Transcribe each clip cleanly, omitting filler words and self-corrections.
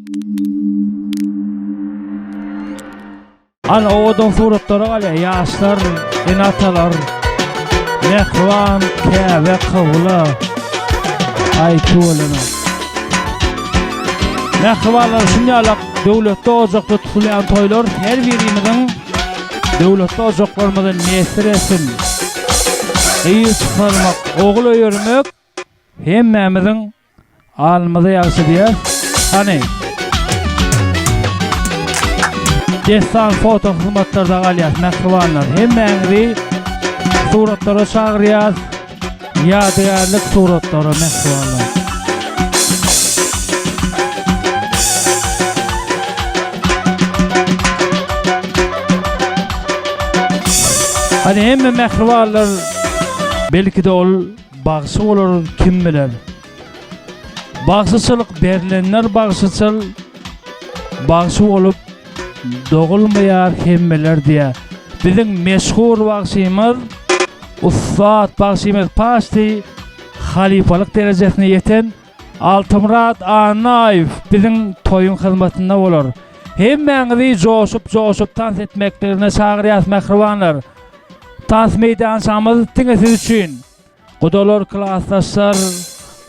Ana owadan suratlara galýar ýaşlar, ene-atalar, mähriban Käbe kybla. Aý tüweleme. Mähribanlar şunýalak döwletli ojakda tutulýan toýlar her birimiziň döwletli ojaklarymyza miýesser etsin. Gyz çykarmak, ogul öýermek hemmämiziň Alnymyza ýagşy diýer. Hany. Dessan foto hyzmatlarda galýas mähribanlar. Hemmäňizi suratlara çagyrýas. Ýadygärlik suratlara mähribanlar. Hany hemme mähribanlar belki-de ol Bagşy bolar kim biler. Bagşyçylyk berlenler bagşyçyl, Bagşy bolup dogulmaýar hemmeler diýýär. Biziň meşhur bagşymyz, ussat bagşymyz paçti halypalyk derejesine ýeten Altymyrat Annaýew biziň toýuň hyzmatynda bolar. Hemmäňizi joşup-joşup tans etmeklerine çagyrýas mähribanlar. Tans meýdançamyz diňe siz üçin. Gudalar, klasdaşlar,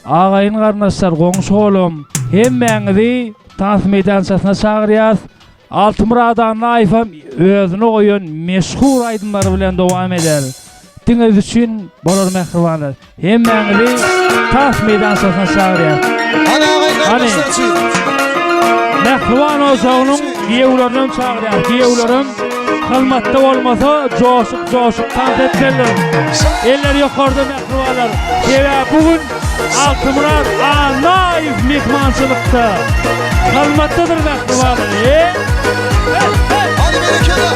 agaýyn garyndaşlar, goňşy-golam, hemmäňizi tans meýdançasyna çagyrýas. Altymyrat Annaýewem özüne goýan meşhur aýdymlary bilen dowam eder. Diňe siz üçin bolar mähribanlar. Hemmäňizi tans meýdançasyna çagyrýas. Hany agaýyn garyndaşlar üçin. Mähriban ojagynyň giýewlerinem çagyrýas. Giýewlerem hyzmatda bolmasa joşup-joşup tans etmelidir. Eller ýokarda mähribanlar. Sebäbi bu gün Altymyrat Annaýew myhmançylykda. Hyzmatdadyr mähribanlar. Hany berekella.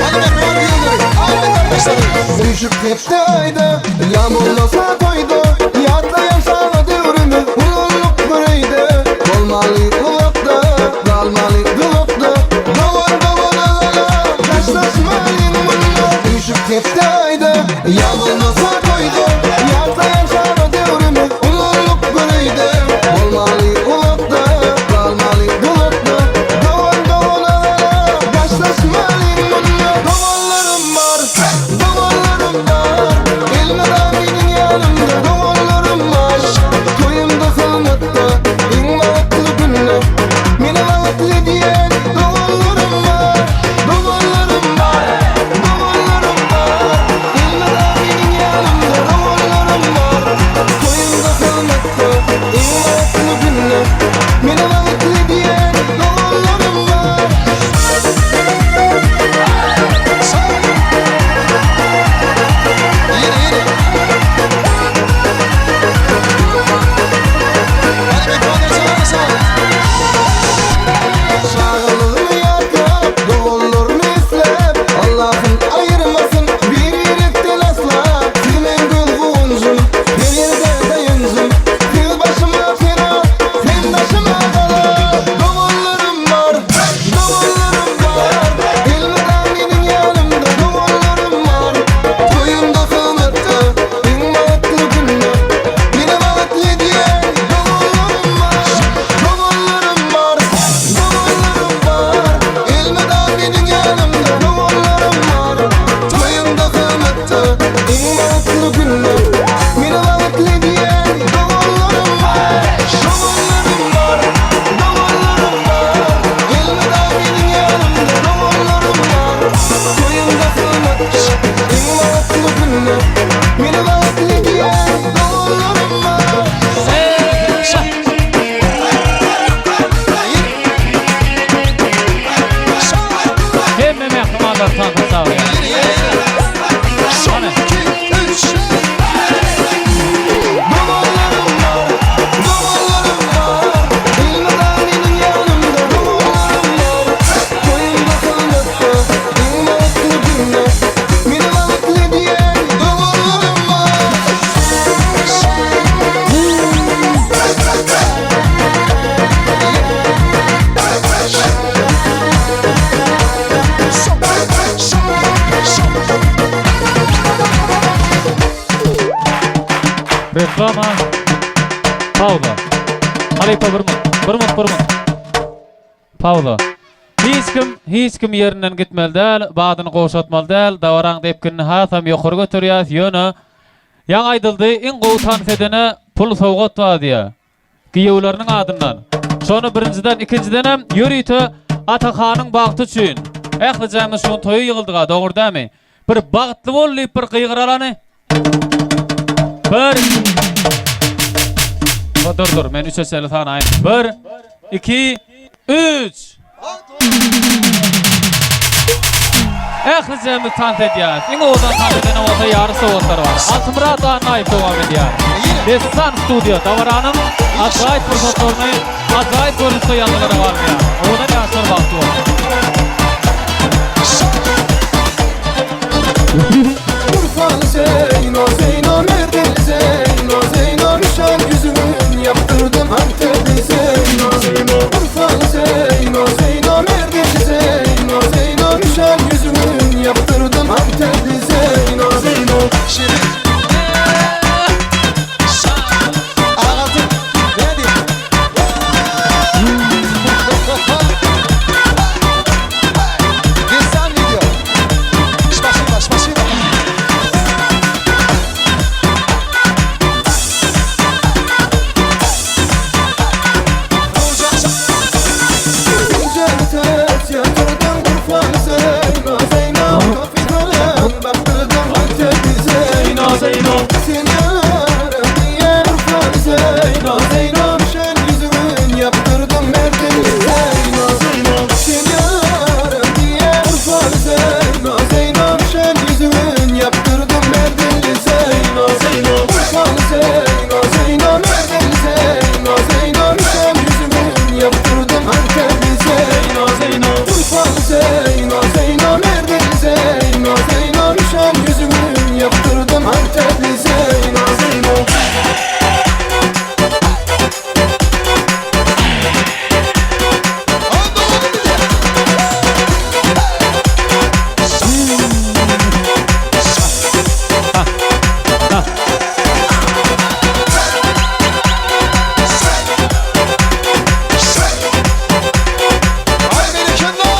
Hany mähriban giýewleri, agaýyn garyndaşlary. Üýşüp hepde aýda, ýa bolmasa toýda, Ýatlaýan şanly döwrümiz, ulaldyk göreýde. Bolmaly uzakda, galmaly duzakda, Dogan dogana gala, daşlaşmalyň munda. Üýşüp hepde aýda, ýa bolmasa toýda, Ýatlaýan şanly döwrümiz, ulaldyk göreýde. Bolmaly uzakda, galmaly duzakda, Dogan dogana gala, daşlaşmalyň munda. Doganlarym bar. Doganlarym bar, elmydam meniň ýanymda doganlarym bar. Toýumda hyzmatda, iň bagtly günde meni bagtly edýän doganlarym bar. Doganlarym bar, doganlarym bar, elmydam meniň ýanymda doganlarym bar. Toýumda hyzmatda, iň bagtly günde meni bagtly edýän doganlarym bar. Çagalygymy ýatlap, doganlarymy isläp, Allahym aýyrmasyn bir-birekden asla. Siz meň göz guwanjym, her ýerde daýanjym, Siz başyma pena, sen daşyma gala. Doganlarym bar, Doganlarym bar, elmydam meniň ýanymda doganlarym bar. Toýumda hyzmatda, iň bagtly günde meni bagtly edýän doganlarym bar. Doganlarym bar, doganlarym bar, elmydam meniň ýanymda doganlarym bar. Toýumda hyzmatda, iň bagtly günde meni bagtly edýän doganlarym bar. Doganlarym bar, doganlarym bar, Elmydam meniň ýanymda doganlarym bar. Toýumda hyzmatda, iň bagtly günde meni bagtly edýän doganlarym bar. Hemme mähribanlar tansa çagyrýar. Hany. Doganlarym bar, doganlarym bar, Elmydam meniň ýanymda doganlarym bar. Toýumda hyzmatda, iň bagtly günde meni bagtly edýän doganlarym bar. Reklama. Pauza. Halypa bir minut. Bir minut, bir minut. Pauza. Hiç kim, hiç kim ýerinden gitmeli däl, badyny gowşatmaly däl, dabaraň depginini hasam ýokary göterýäs, ýöne ýaňy aýdyldy, iň gowy tans edene pul sowgat bar diýýär. Giýewleriniň adyndan. Şony birinjiden, ikinjidenem ýörite Atahanyň bagty üçin. Ählijämiz şu gün toýa ýygyldyga, dogry dämi? Bir bagtly bol diýip bir gygyralany. Bir. Dur dur men üçe çenli sanaýyn. Bir, iki, üç. Ählijemiz tans edýäris. Iň owadan tans edene bolsa ýaryş sowgatlary bar. Altymyrat Annaýew dowam edýär. Dessan studiýa dabaranyň ajaýyp pursatlaryny ajaýyp görnüşde ýazgylara galmaýar. Owadan ýaşlar bagtly bolsun. Urfaly Zeýno, Zeýno Merdeli Zeýno, Zeýno Nişan ýüzügin ýapdyrdym Antepli Zeýno, Zeýno Urfaly Zeýno, Zeýno Merdeli Zeýno, Zeýno Nişan ýüzügin ýapdyrdym Antepli Zeýno, Zeýno Şirin. Agatyn. Ne diýip? Destan video. Spasiba, spasiba. Güzel ters yatırdım Urfalı Zeyno, Zeyno Kafidelen baktırdım Antepli Zeyno, Zeyno Seni yarım diye Urfalı Zeyno, Zeyno Şen yüzümün yaptırdım Merdinli Zeyno, Zeyno Seni yarım diye Urfalı Zeyno, Zeyno Şen yüzümün yaptırdım Merdinli Zeyno, Zeyno Urfalı Zeyno, Zeyno Merdinli Zeyno, Zeyno Şen yüzümün yaptırdım Antepli Zeyno, Zeyno Urfalı Zeyno, Zeyno Merdinli Zeyno, Zeyno Şen yüzümün yaptırdım Antepli Zeyno, Zeyno Ay berekella.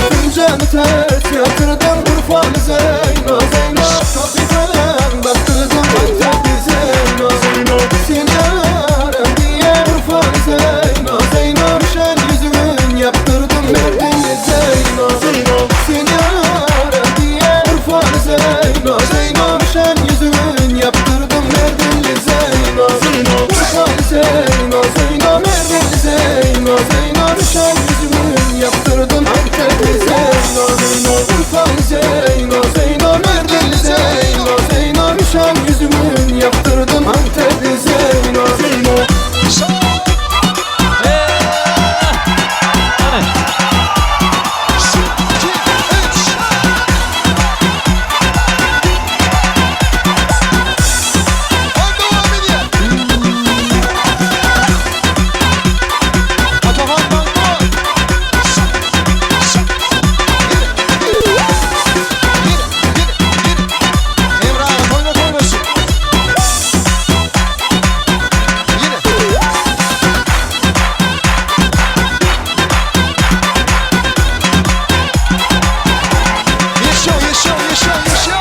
Fincanı ters yatırdım Urfalı Zeyno Zeyno Kapitalen bastırdım Antepli Zeyno Zeyno Seni yarım diye Urfalı Zeyno Zeyno Şen yüzümün yaptırdım Merdinli Zeyno Zeyno Seni yarım diye Urfalı Zeyno Zeyno Şen yüzümün yaptırdım Merdinli Zeyno Zeyno Urfalı Zeyno Zeyno Merdinli Zeyno Zeyno Şen yüzümün yaptırdım Antepli Zeyno Zeyno Urfalı Zeyno Zeyno Merdinli Zeyno Zeyno Şen yüzümün yaptırdım Antepli Zeyno Zeyno Hany. 2, 3. Devam edýär. Atahan Banko. Yürü, yürü, yürü. Emre ağa, toýna toýnasyn. Yürü. Ýeşo, ýeşo, ýeşo, ýeşo.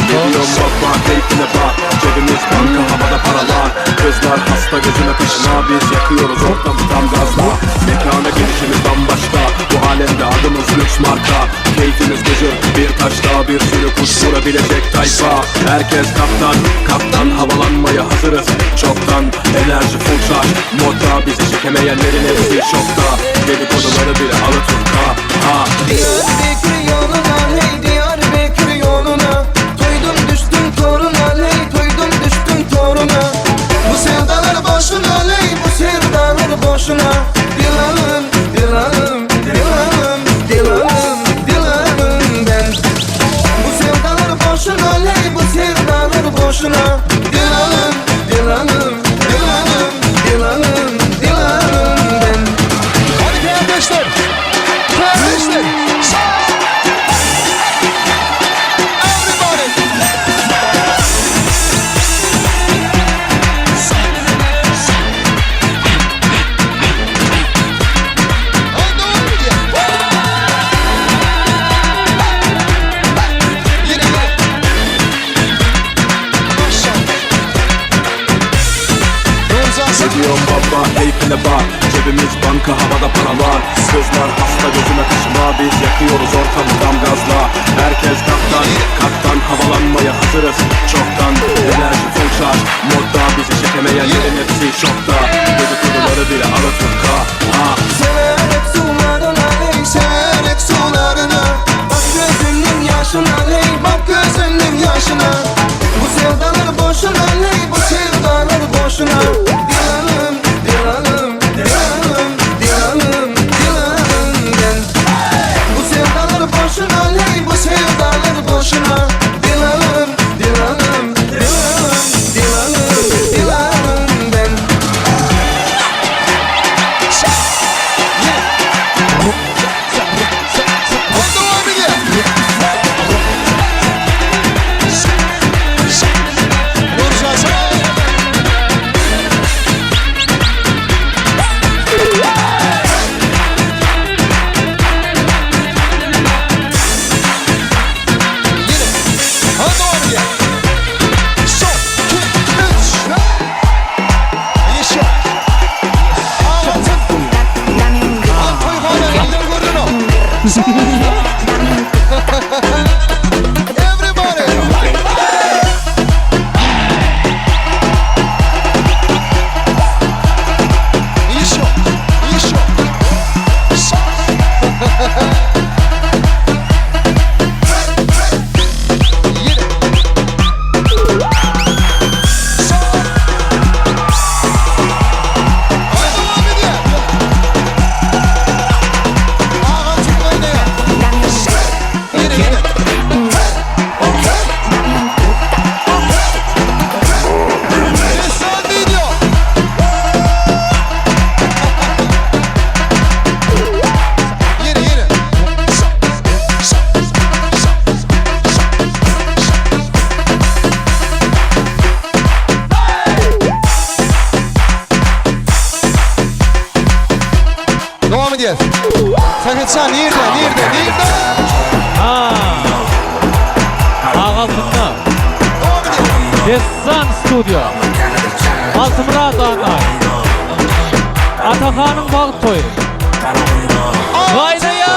Geliyorum baba keyfine bak Cebimiz banka havada paralar Kızlar hasta gözüne kaşına Biz yakıyoruz ortamı tam gazla Mekana girişimiz bambaşka Bu alemde adımız lüks marka Keyfimiz gıcır bir taşta Bir sürü kuş vurabilecek tayfa Herkes kaptan kaptan havalanmaya hazırız Çoktan enerji full charge Modda bizi çekemeyenlerin hepsi şokta Dedikoduları bile Alaturka Ha Diyarbakır yoluna hey Diyarbakır yoluna Toydum düştüm toruna hey toydum düştüm toruna Bu sevdalar boşuna hey bu sevdalar boşuna Dilanım dilanım dilanım dilanım dilanım ben Bu sevdalar boşuna hey bu sevdalar boşuna Dilanım dilanım dilanım dilanım dilanım ben Hadi kardeşler. Kardeşler. Bak keyfine bak Cebimiz banka havada paralar Kızlar hasta gözüme kaşıma Biz yakıyoruz ortamı tam gazla Herkes kaptan Kaptan havalanmaya hazırız Çoktan enerji full charge Modda bizi çekemeyenlerin hepsi şokta Dedikoduları bile Alaturka Ha Severek sularına ey severek sularına Bak gözümün yaşına ey bak gözümün yaşına Bu sevdalar boşuna ey bu sevdalar boşuna Dilanım dilanım dilanım dilanım dilanım ben Bu sevdalar boşuna ey bu sevdalar boşuna Dilanım dilanım dilanım dilanım dilanım ben Hadi devam edelim. Nurşah. Yine. Hadi devam edelim. Son, iki, üç. Yeşil. Altın. Toyhana eller görünüyor. Everybody. Еще, еще. Yine. Son. Haydi devam ediyor. Ağam çok oynaya. Yine yine. Destan video. Yine yine. Devam ediyor. Sakatsan nerede? Nerede? Nerede? Ha. Agaltynda. Devam ediyor. Dessan Studio. Altymyrat Annaý. Atahanyň bagt toýy. Gaýnaýa!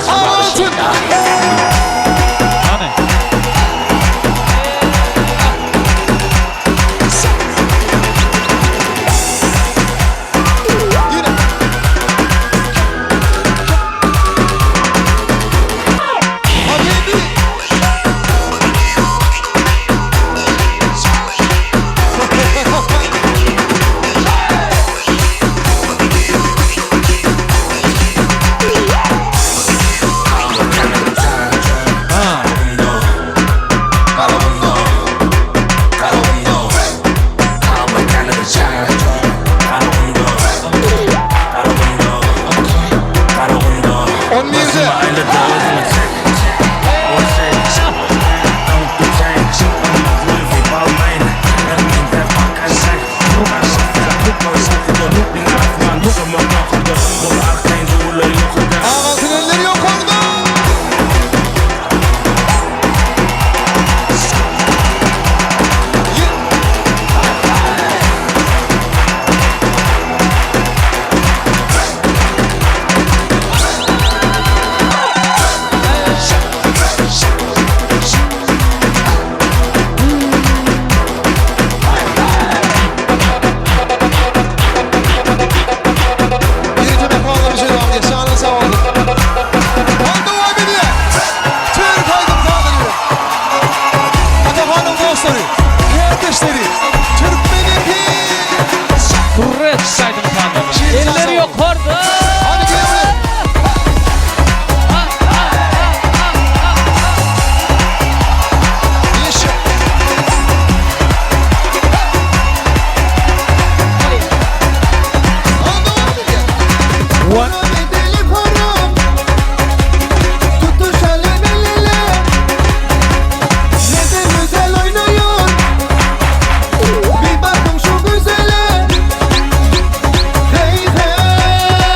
Altın. Hany. Yine. Habibi. Ha. On birde. Altın elleri yok oldu. Yine. Birinci mekmanla bir şey devam ediyor. Şahane sağ olun. Hadi devam ediyor. Türk haydım kaldırıyor. Atahan'ın dostları, kardeşleri, Türkmenin Turret aýdym sazlary. Elleri ýokarda. Hadi gel. Yeşil. Hadi devam ediyor. One. Bedeli param Tutuş elin eline Ne de güzel oynuyor Bir bakın şu güzele Hey hey.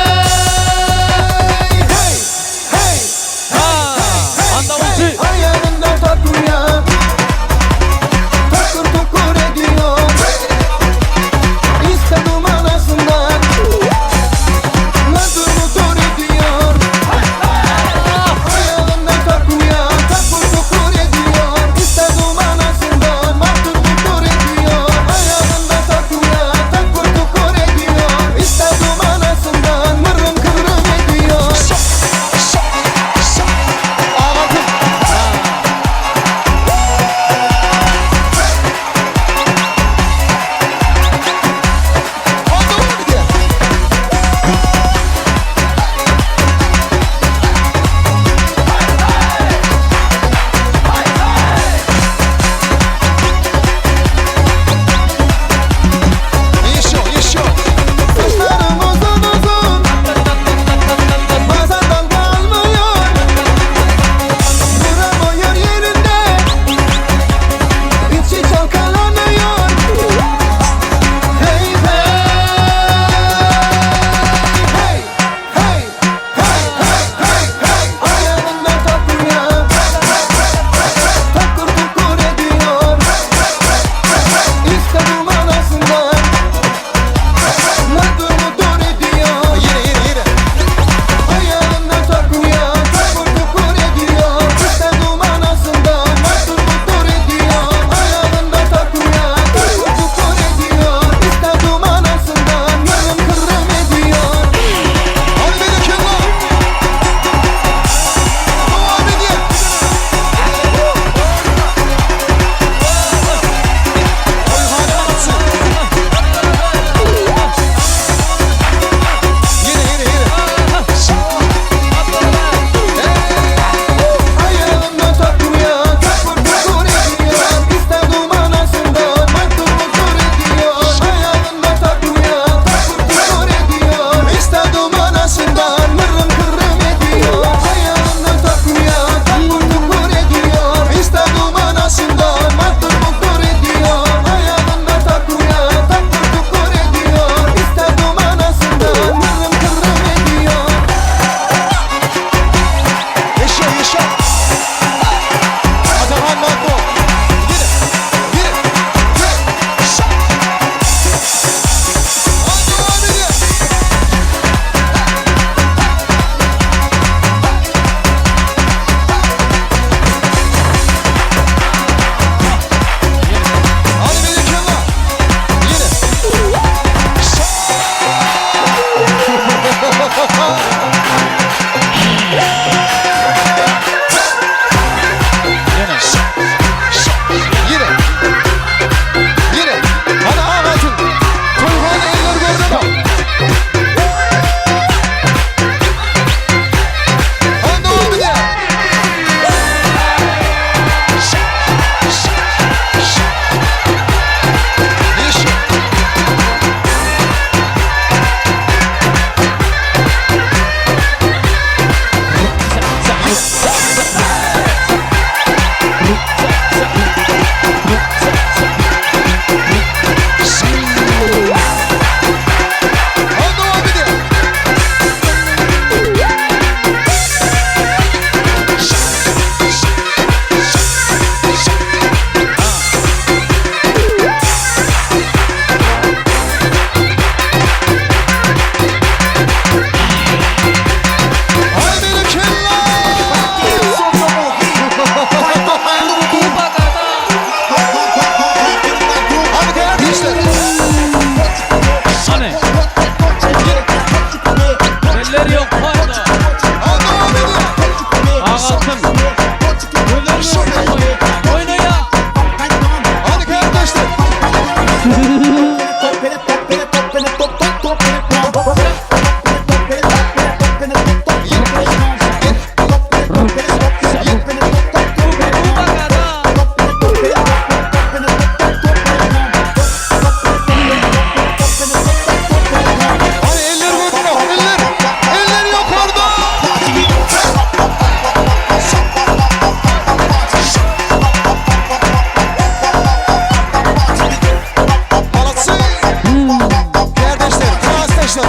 Kardeşler, klasdaşlar,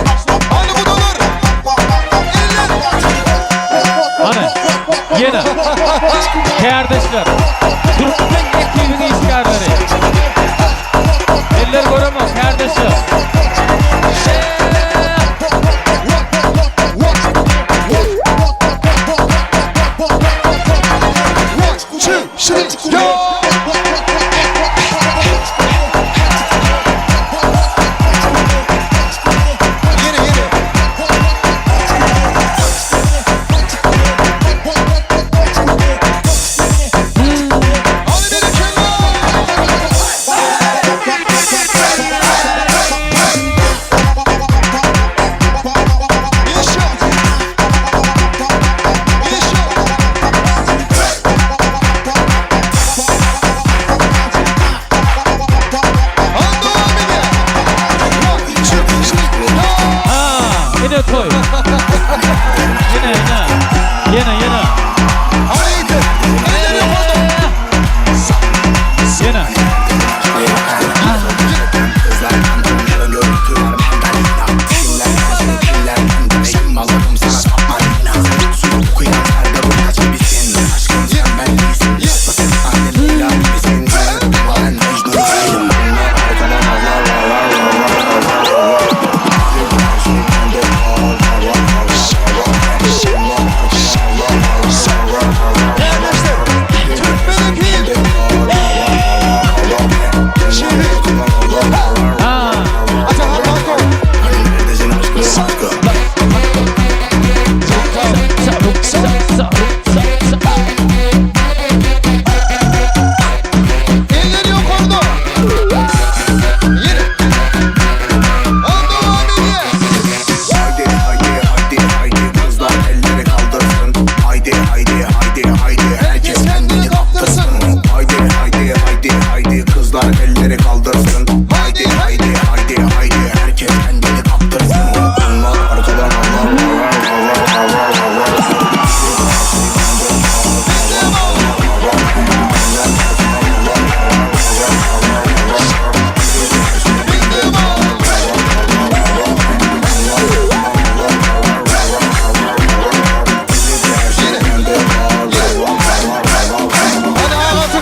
hany gudalar. Eller. Hany, ýene. Kärdeşler, türkmen ekibiň işgärleri. Eller göremok, kärdeşler. One, two, three, go! Yere yere. Hadi beni kenara. Yaşa. Yaşa. Ha, ine toý. Ýene, ýene. Ýene, ýene. Ýene. Ha. Sa, sa, sa, sa. Elleri yukarıda. Yürü. Haydi haydi haydi haydi kızlar elleri kaldırsın. Haydi haydi haydi haydi herkes kendini kaptırsın. Haydi haydi haydi haydi kızlar elleri kaldırsın. Haydi haydi haydi haydi herkes kendini kaptırsın. Bunlar arkadan Allah Allah Allah Allah Allah. Hadi ayak altı.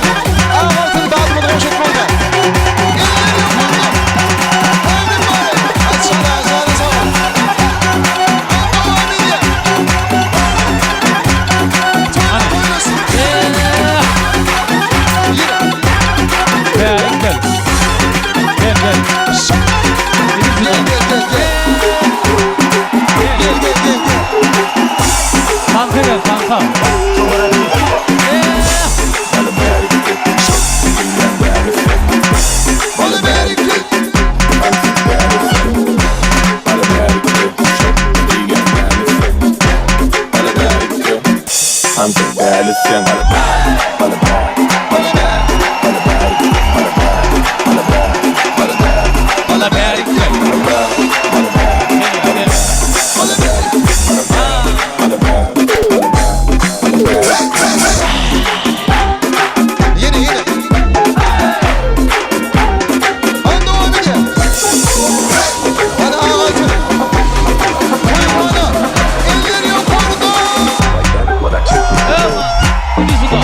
Ayak altını dağıtmadan boşaltma. Elleri yukarıda. Evrim bari. Hadi şöyle ağzını sağ ol. Gel, gel. Gel, gel. Gel gel gel gel. Gel gel gel gel. Tanka gel, tanka. Hadi bereket. Bana bereket. Gel, gel. Yine yine. Hadi devam edin. Hadi ağacı. Koy bana. Eller yukarıda. Iди сюда.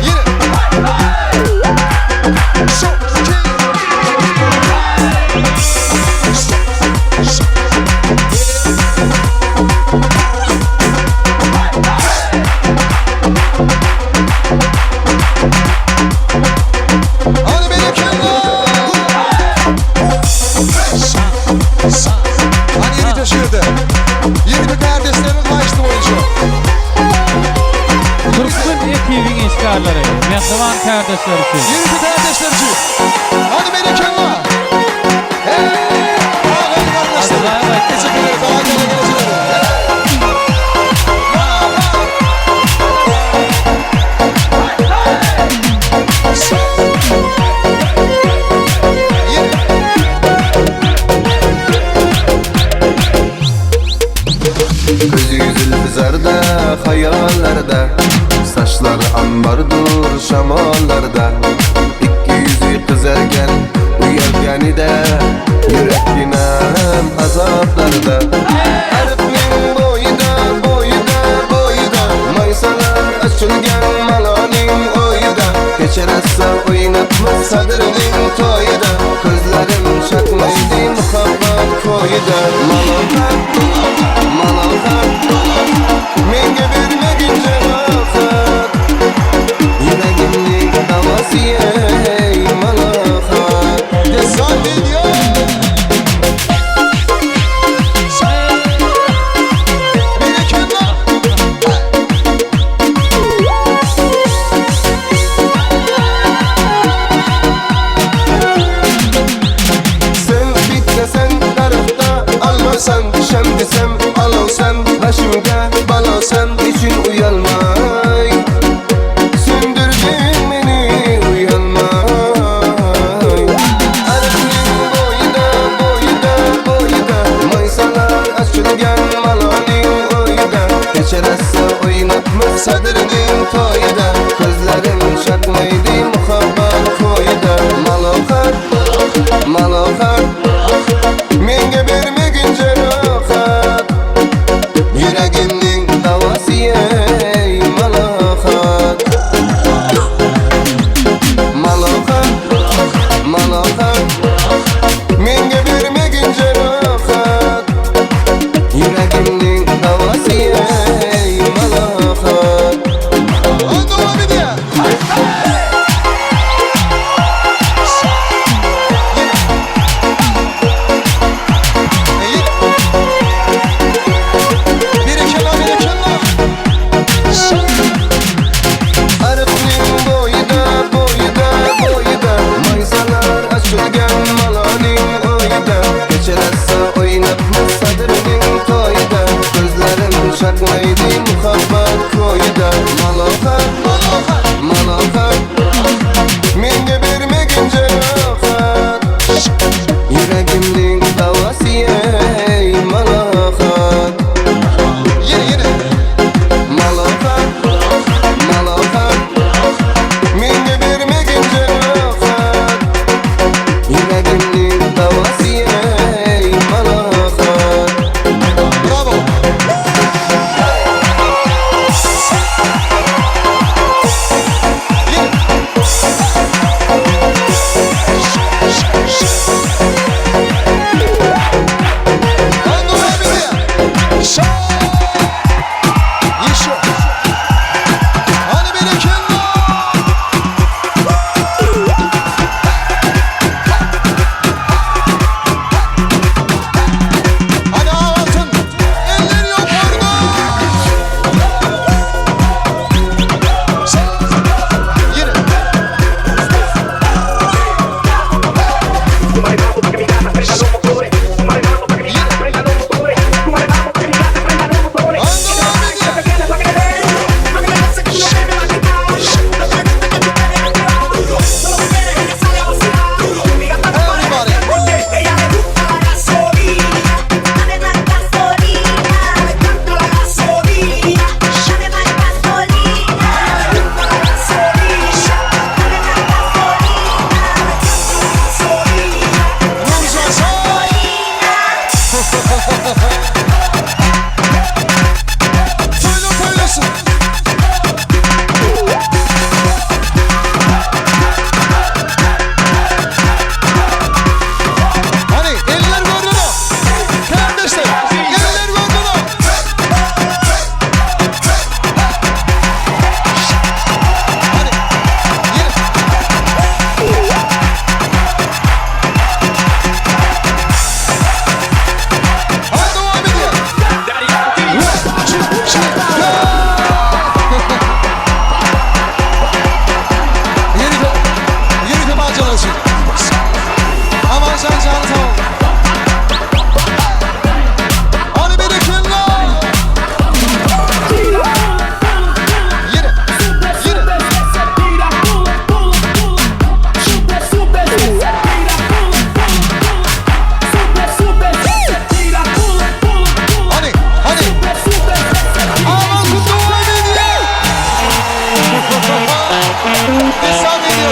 Yine. Şu, iki. Hadi beni kenara. Hani yeni taşırdı. Yeni bir kardeşlerimiz başlı boyunca. Türkmen ekibiň işgärleri, mehriban kardeşler üçin. Yeni bir kardeşler için. Hadi beni kenara. Hey! Ağabey kardeşlerim. Hadi, Teşekkür ederim. Daha gele geleceğim. Gözi zülfü zarda hayal. Ýollarda Saçlary ambardyr şamallarda Ikki ýüzi gyzargan uýalganyda Ýürekginam azaplarda Arypnyň boýuda, boýuda, boýuda Maýsalar açylgan malanyň oýuda Keçe rassa oýnapmyz Sadyrnyň toýuda Közlerim çakmaýdy muhabbat koýuda Malahat, malahat Menga bermegin jerahat Ýüregimniň dawasy eý malahat Dessan diýýär. Berekella. Sen bittesen tarafta almasan Şem desem alavsan Başımga balasan Niçin uyalmay Söndürdün beni uyanmay Arifning bo'yida bo'yida bo'yida Maysalar ochilgan maloning o'yida Kecha rosa o'ynabmiz Sadrning to'yida Ko'zlarim chaqnaydi muhabbat ko'yida Malohat, malohat Menga bermagin jarohat Yuragimning davosi ey malohat Malohat, malohat Menga bermagin jarohat Yuragimning davosi ey malohat On dowam edýär. Berekella, berekella. Arifning bo'yida, bo'yida, bo'yida Maysalar ochilgan maloning o'yida Kecha rosa o'ynabmiz Sadrning to'yida Ko'zlarim chaqnaydi muhabbat ko'yida Malohat, malohat Menga bermagin jarohat Yuragimning davosi ey malohat Ýene, ýene. Malohat.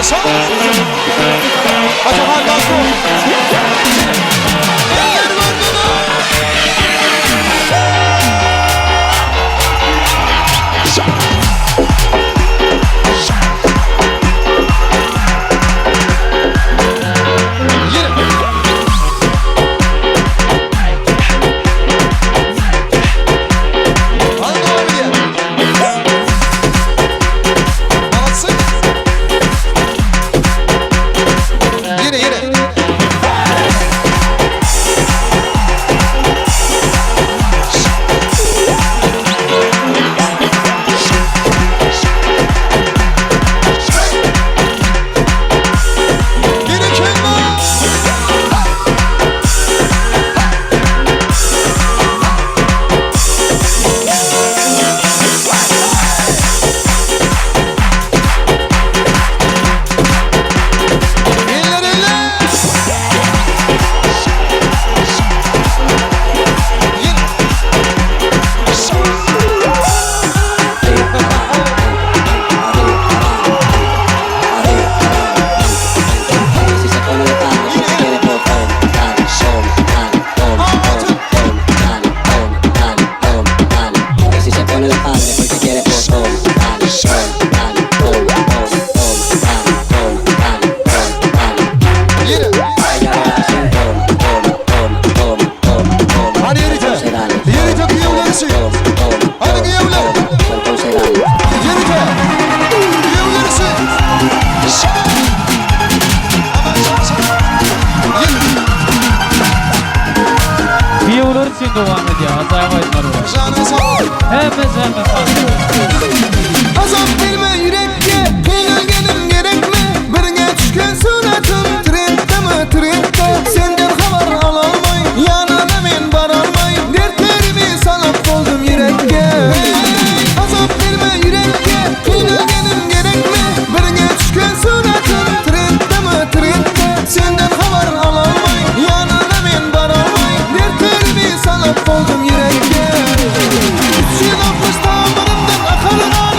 Şa. Atahan Basro. Eller gördüler. Yine. Hadi devam edelim. Alsın. Yine yine. Yine kenar. Eller eller. Yine. Si se pone de espalda, porque quiere botón, tan, ton, tan, ton, ton, ton, tan, ton, tan, ton, tan. Y si se pone de espalda, porque quiere botón, tan, ton, tan, ton, ton, ton, tan, ton, tan, ton, tan. Yine. Ella lo hace ton, ton, ton, ton, ton, ton. Hadi yürüte. Entonces dale, Yürüte kıyıvları ton, ton, Hadi ton, kıyıvları. ton. Entonces dale. Yürüte. Kıyıvları Aman şa şa. Yine. Giýewler üçin dowam edýär. Ajaýyp aýdymlar bolar. Janyň sag bolsun. Hemme hemme sag. Azap verme yürekke Kıynalganım gerekmi Birine düşken suratım Trendde mi trendde Senden haber alalmay Yanına men baralmay Dertlerimi salap koydum yürekke Hey, Azap verme yürekke Kıynalganım gerekmi Birine düşken suratım Trendde mi trendde Senden haber alalmay Yanına men baralmay Dertlerimi salap koydum yürekke 360 tamırımdan akar.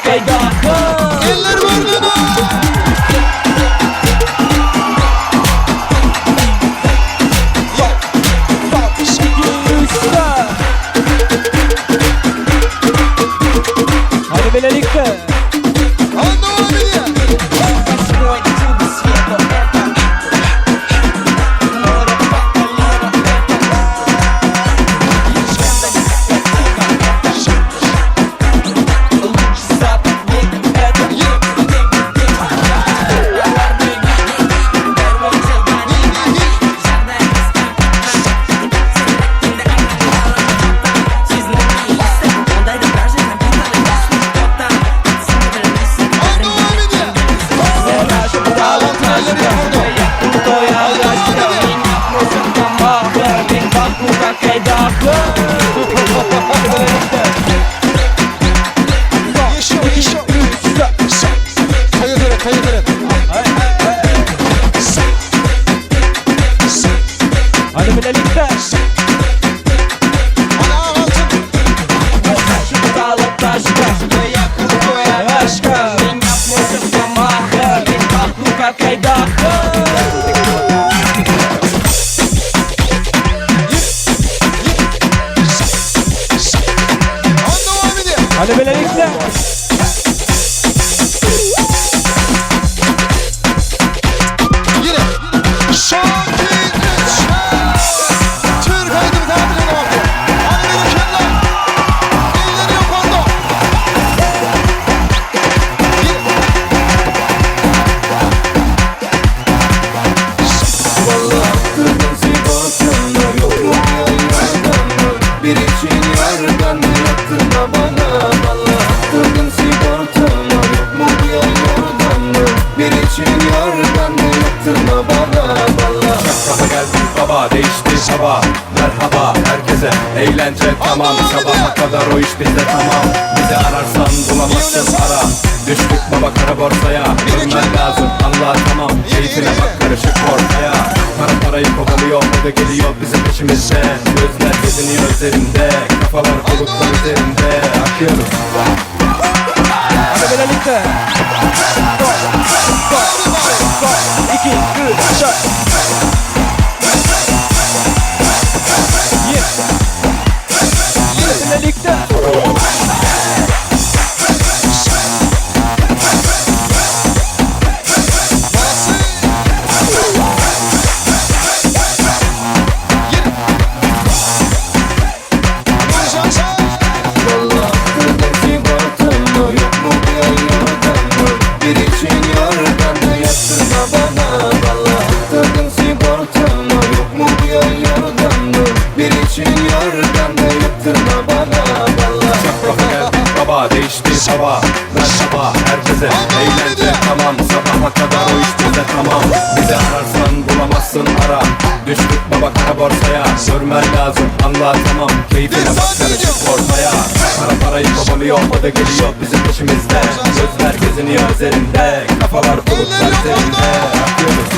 Eller görnene. Hadi bilelikde. Anlamadım ya. Anlamadım ya. Еще, еще. Kayıt evet, kayıt evet. Hadi bilelikde. Ana altın. Anlamadım ya. Hadi bilelikde. Yine. Şakir Türk aydın tatiline baktı. Hadi benim kendiler. Elleri yukarıda. Yine. Bir için yardan yaptırma bana Valla attırdın sigortamı Yok mu bir yol yordamı Bir için yardan yaptırma bana Valla Kafa geldi baba değişti hava Merhaba herkese eğlence tamam Sabaha kadar o iş bizde tamam Bizi ararsan bulamazsın ara Düştük baba kara borsaya Görmen lazım anla tamam Keyfine bak karışık ortaya Para parayı kovalıyor o da geliyor bizim peşimizde Gözler geziniyor üzerimde Kafalar bulutlar üzerinde Akıyoruz Hadi bilelikde. 2, 3, 4. Hadi bilelikde. Valla attırdın sigortamı Yok mu bir yol yordamı Bir için yardan yaptırma bana Valla attırdın sigortamı Yok mu bir yol yordamı Bir için yardan yaptırma bana Valla Kafa geldi baba değişti hava Merhaba herkese eğlence tamam Sabaha kadar o iş bizde tamam Bizi ararsan bulamazsın ara Düştük baba kara borsaya Görmen lazım anla tamam Keyfine bak karışık ortaya Para parayı kovalıyor o da geliyor bizim peşimizde Gözler geziniyor üzerinde Kafalar bulutlar üzerinde Akıyoruz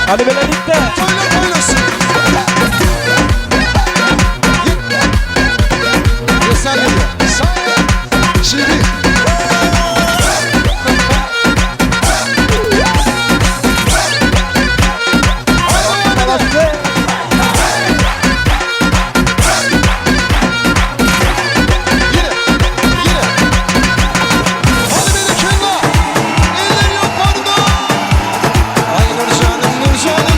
Hadi bilelikde. Toylar koyuyorsun. Sen geliyor. Sen. Şimdi. Yine. Yine. Hadi beni kenara. Eller yukarıda. Ay Nurcanım Nurcanım.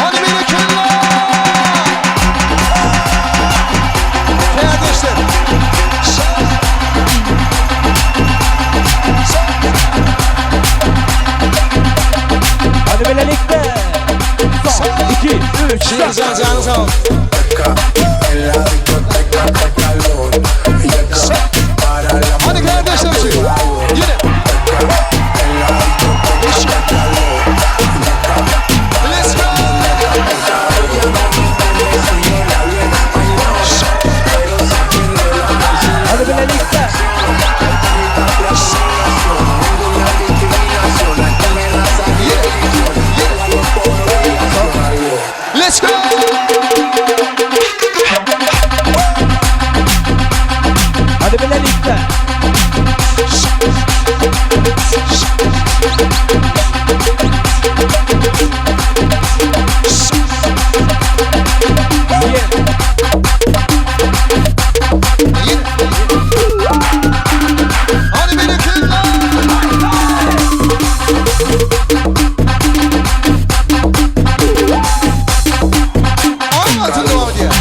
Hadi berekella! Kärdeşler. Hadi birlikte. Son, 2, 3, Şiir can canı sağ olsun. Hadi kardeşler şu. Yine. Let's go. Hadi birlikte. Let's go. Hadi birlikte. Yine. Hadi berekella. Anlatın devam ediyor.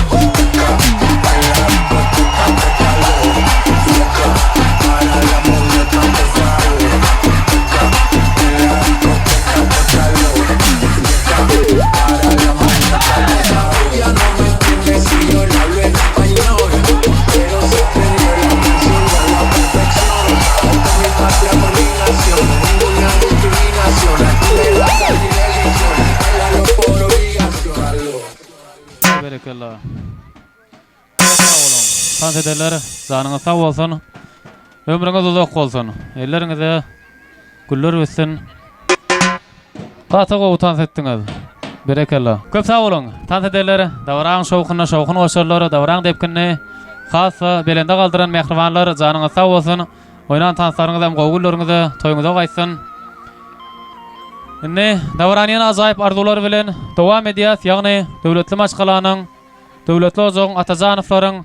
Berekella. Sag boluň. Tans ederler, janyňyz sag bolsun. Ömrüňiz uzak bolsun. Elleriňize güller bitsin. Gaty gowy tans etdiňiz. Berekella. Köp sag boluň. Tans ederler, dabaraň şowhunyna şowhun goşarlar, dabaraň depginini has-da belende galdyran mähribanlar, janyňyz sag bolsun. Oýnan tanslaryňyz hem gowy günleriňize, toýuňyza gaýtsyn. Indi dabarany ýene ajaýyp arzuwlar bilen dowam edýäs, ýagny döwletli maşgalanyň, döwletli ojagyň Atajanowlaryň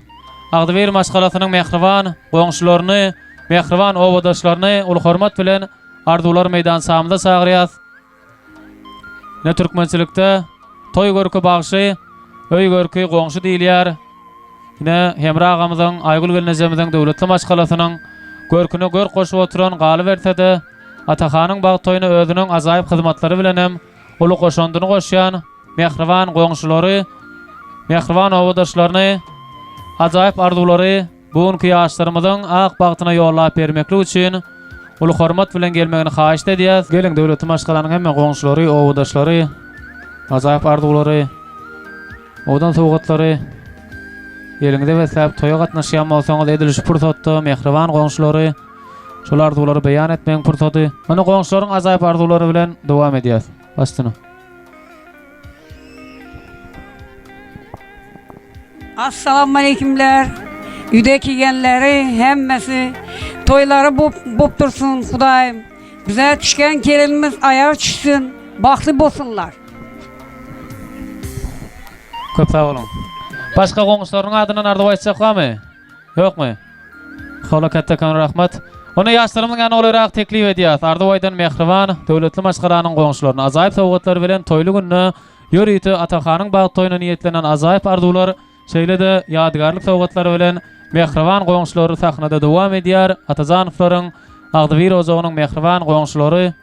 agzybir maşgalasynyň mähriban goňşularyny, mähriban obadaşlaryny uly hormat bilen arzuwlar meýdançamyza çagyrýas. Ine türkmençilikde toý görki bagşy, öý görki goňşy diýilýär. Ine Hemra agamyzyň, Aýgül gelnejemiziň döwletli maşgalasynyň görküne görk goşup oturan galyberse-de, Atahanyň bagt toýuna özüniň ajaýyp hyzmatlary bilen hem uly goşandyny goşýan mähriban goňşulary, mähriban obadaşlaryny ajaýyp arzuwlary bu günki ýaşlarymyzyň ak bagtyna ýollap bermeklik üçin uly hormat bilen gelmegini haýyşt edýäs. Geliň döwletli maşgalanyň hemme goňşulary, obadaşlary ajaýyp arzuwlary, owadan sowgatlary eliňize besläp toýa gatnaşýan bolsaňyz edil şu pursatda mähriban goňşulary şol arzuwlary beýan etmegiň pursady. Indi goňşularyň ajaýyp arzuwlary bilen dowam edýäs. Baş üstüne. Assalamualeykümler. Üde kigenleri hemmesi toýlary bop, bop dursun Hudaýym. Bize düşgen gelinimiz aýagy düşsün, bagtly bolsunlar. Köp sag boluň. Başga goňşularynyň adyndan arzuw aýtjak barmy? Ýokmy? Hola kattakon rahmat. Onda ýaşlarymyzyň ýanyna golaýrak teklip edýäs. Arzuw aýdan mähriban, döwletli maşgalanyň goňşularyny ajaýyp sowgatlar bilen toýly günde ýörite Atahanyň bagt toýuna niýetlenen ajaýyp arzuwlar, şeýle-de ýadygärlik sowgatlary bilen mähriban goňşulary sahnada dowam edýär. Atajanowlaryň agzybir ojagynyň mähriban goňşulary.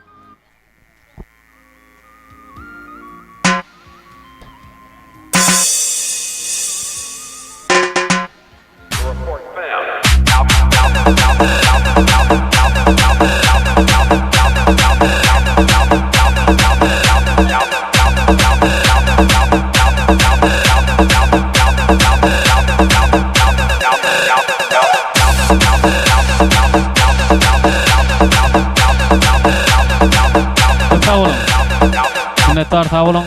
Sag boluň. Minnetdar sag boluň.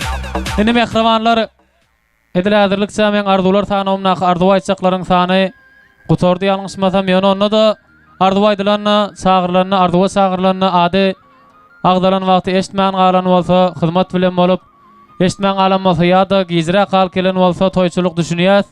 Indi mähribanlar edil häzirlikçe meň arzuwlar sanawymdaky arzuw aýtjaklaryň sany gutardy ýalňyşmasam ýöne onda-da arzuw aýdylanda çagyrylanda arzuwa çagyrylanda ady agzalan wagty eşitmän galan bolsa hyzmat bilen bolup eşitmän galan bolsa ýa-da gijräk galyp gelen bolsa toýçulyk düşünýäs.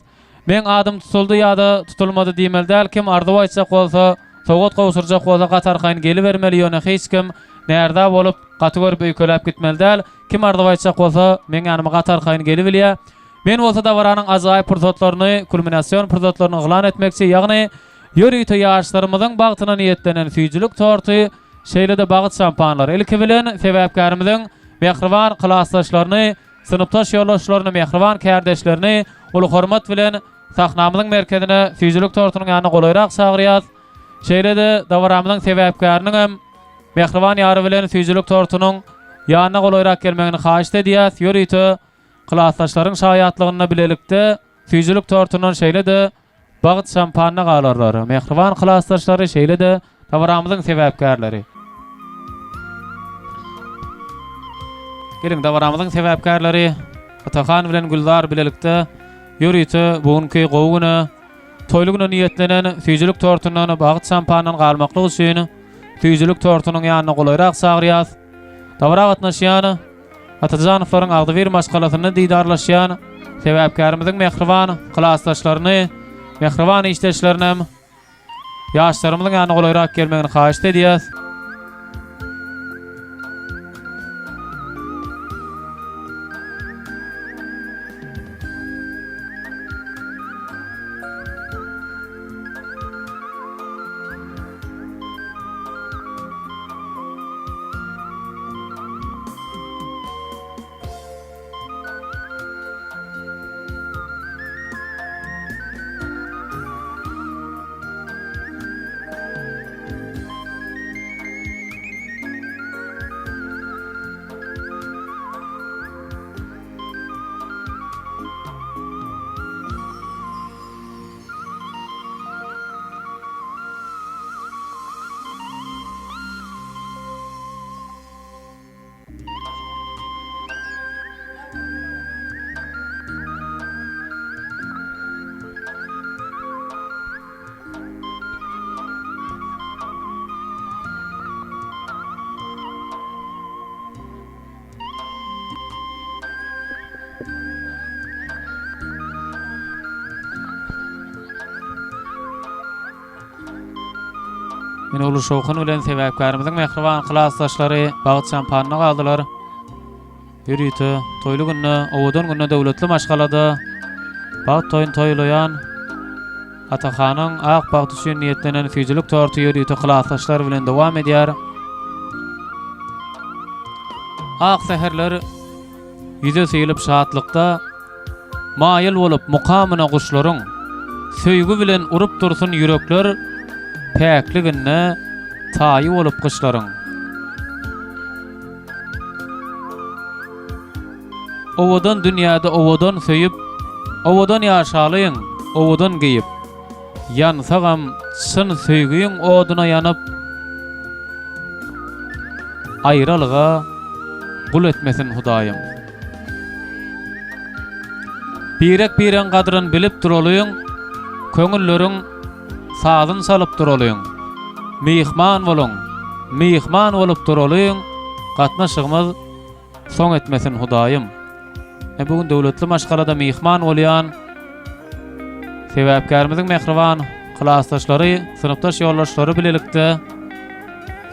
Meň adym tutuldy ýa-da tutulmady diýmeli däl, kim arzuw aýtjak bolsa, sowgat gowşurjak bolsa gaty arkaýyn gelibermeli, ýöne hiç kim Närza bolup, gaty görüp öýkeläp gitmeli däl. Kim arzuw aýtjak bolsa, meň ýanyma gaty arkaýyn gelibilýär. Men bolsa dabaranyň ajaýyp pursatlaryny, kulminasion pursatlaryny yglan etmekçi, ýagny ýörite ýaşlarymyzyň bagtyna niýetlenen süýjülik torty, şeýle-de bagyt şampanlary. Ilki bilen, sebäpkärimiziň mähriban klasdaşlaryny, synpdaş ýoldaşlaryny, mähriban kärdeşlerini uly hormat bilen sahnamyzyň merkezine, süýjülik tortunyň ýanyna golaýrak çagyrýas. Şeýle-de dabaramyzyň sebäpkäriniňem mähriban ýary bilen süýjülik tortunyň ýanyna golaýrak gelmegini haýyşt edýäs. Ýörite klasdaşlaryň şaýatlygynda bilelikde süýjülik tortundan şeýle-de bagt şampanyna galarlar. Mähriban klasdaşlary şeýle-de dabaramyzyň sebäpkärleri. Geliň dabaramyzyň sebäpkärleri Atahan bilen Gülzar bilelikde ýörite bu günki gowy güne Toýly güne niýetlenen süýjülik tortundan bagt şampandan galmaklyk üçin süýjülik tortunyň ýanyna golaýrak çagyrýas. Dabara gatnaşýan Atajanowlaryň agzybir maşgalasynda didarlaşýan sebäpkärimiziň mähriban klasdaşlaryny, mähriban işdeşlerinem ýaşlarymyzyň ýanyna golaýrak gelmegini haýyşt edýäs. Ine uly şowhun bilen sebäpkärimiziň mähriban klasdaşlary bagt şampanyna galdylar. Ýörite toýly günde, owadan günde döwletli maşgalada bagt toýuny toýlaýan Atahanyň ak bagty üçin niýetlenen süýjülik torty ýörite klasdaşlar bilen dowam edýär. Ak säherler ýüze sylyp şatlykda, Maýyl bolup mukamyna guşlaryň, Söýgi bilen urup dursun ýürekler, Päkliginde taýy bolup gyşlaryň. Owadan dünýäde owadan söýüp, Owadan ýaşalyň, owadan geýip. Ýansagam çyn söýgiň oduna ýanyp, Aýralyga gul etmesin Hudaýym. Birek-biregiň gadryn bilip duralyň, Köňülleriň sazyn çalyp duralyň. Myhman boluň, myhman bolup duralyň, Gatnaşygymyz Soň etmesin Hudaýym. E bu gün döwletli maşgalada myhman bolýan sebäpkärimiziň mähriban klasdaşlary, synpdaş ýoldaşlary bilelikde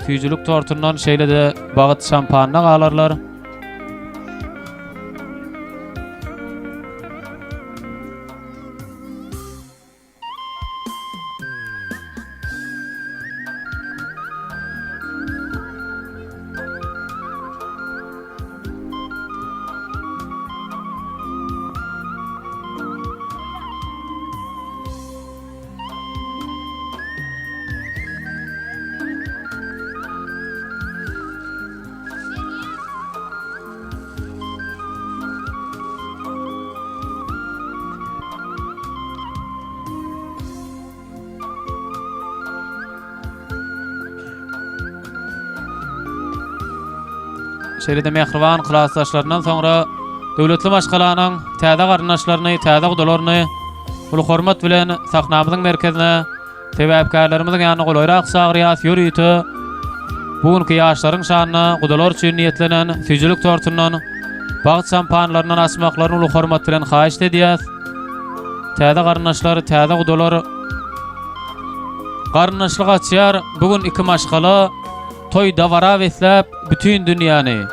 süýjülik tortundan şeýle-de bagyt şampanyna galarlar. Şeýle-de mähriban klasdaşlaryndan soňra döwletli maşgalanyň täze garyndaşlaryny, täze gudalaryny uly hormat bilen sahnamyzyň merkezine Sebäpkärlerimiziň ýanyna golaýrak çagyrýas, ýörite bu günki ýaşlaryň şanyna gudalar üçin niýetlenen süýjülik tortundan, bagt şampanlaryndan açmaklaryny uly hormat bilen haýyşt edýäs. Täze garyndaşlar, täze gudalar garyndaşlyk açýar. Bu gün iki maşgala. Toý dabara besläp bütin dünýäni.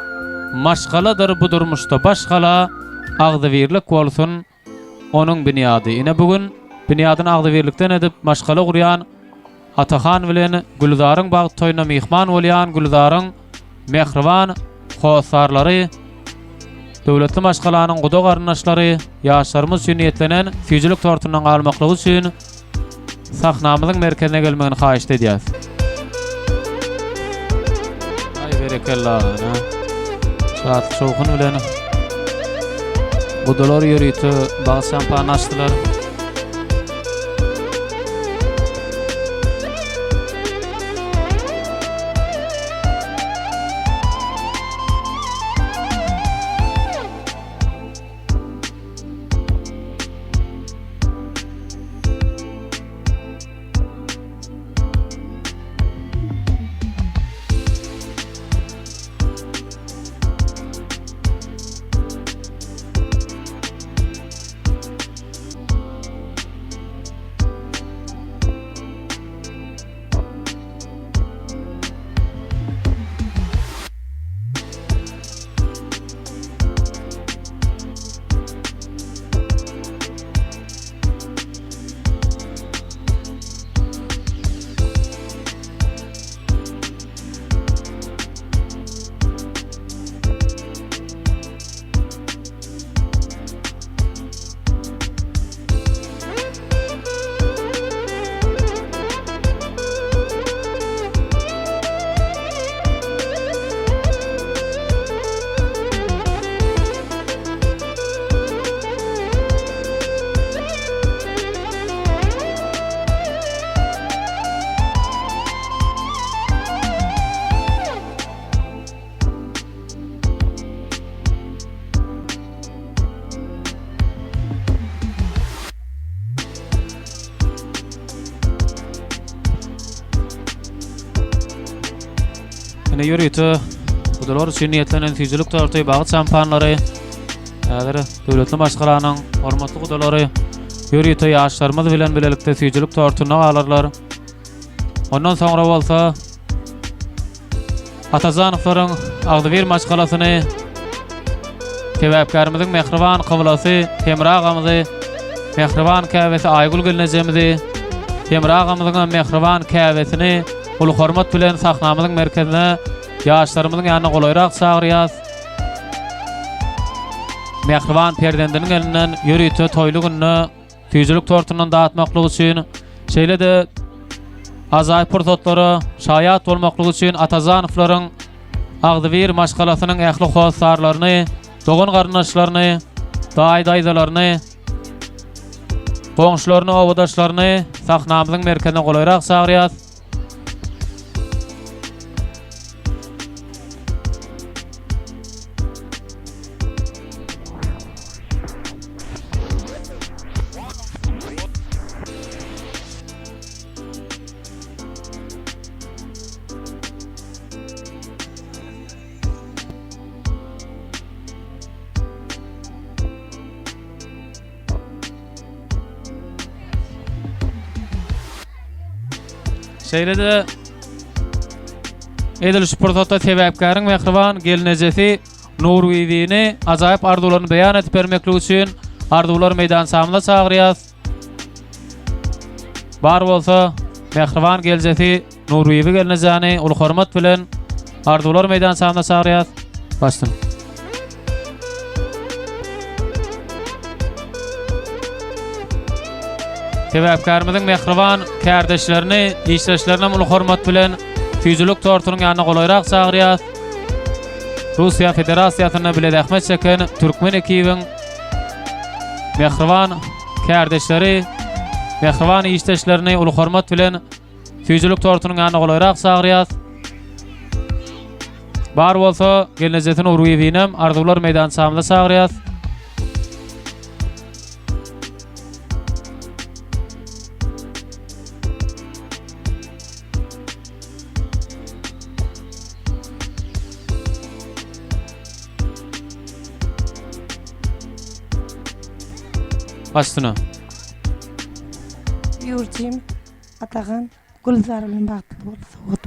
Maşgaladyr bu durmuşda baş gala, Agzybirlik bolsun onuň binýady. Ine bu gün binýadyny agzybirlikden edip maşgala gurýan Atahan bilen Gülzaryň bagt toýuna myhman bolýan Gülzaryň mähriban hossarlary, döwletli maşgalanyň guda garyndaşlary ýaşlarymyz üçin niýetlenen süýjülik tortundan galmaklygy üçin sahnamyzyň merkezine gelmegini haýyşt edýäs. Aý berekella ana. Şatlyk şowhun bilen gudalar ýörite bagt şampanyny açdylar. Ine ýörite gudalar üçin niýetlenen süýjülik torty, bagt şampanlary. Häzir döwletli maşgalanyň hormatly gudalary ýörite ýaşlarymyz bilen bilelikde süýjülik tortuna galarlar. Ondan soňra bolsa Atajanowlaryň agzybir maşgalasyny sebäpkärimiziň mähriban kybylasy Hemra agamyzy, mähriban käbesi Aýgül gelnejemizi, Hemra agamyzyň hem mähriban käbesini uly hormat bilen sahnamyzyň merkezine ýaşlarymyzyň ýanyna golaýrak çagyrýas. Mähriban perzendiniň elinden ýörite toýly günde Süýjülik tortundan datmaklyk üçin, şeýle-de ajaýyp pursatlara şaýat bolmaklyk üçin Atajanowlaryň agzybir maşgalasynyň ähli hossarlaryny, dogan-garyndaşlaryny, daýy-daýzalaryny, goňşularyny, obadaşlaryny sahnamyzyň merkezine golaýrak çagyrýas. Şeýle-de edil şu pursatda sebäpkäriň mähriban gelnejesi Nurbibini ajaýyp arzuwlaryny beýan edip bermeklik üçin arzuwlar meýdançamyza çagyrýas. Bar bolsa mähriban geljesi Nurbibi gelnejäni uly hormat bilen arzuwlar meýdançamyza çagyrýas. Başsyn. Sebäpkärimiziň mähriban kärdeşlerini, işdeşlerini uly hormat bilen süýjülik tortunyň ýanyna golaýrak çagyrýas. Russiýa Federasiýasynda bile zähmet çeken türkmen ekibiň mähriban kärdeşleri, mähriban işdeşlerini uly hormat bilen süýjülik tortunyň ýanyna golaýrak çagyrýas. Bar bolsa gelnejesi Nurgübinem arzuwlar meýdançamyza çagyrýas. Başsyna. Ýurjym Atahan Gülzar bilen bagtly bol sowgat.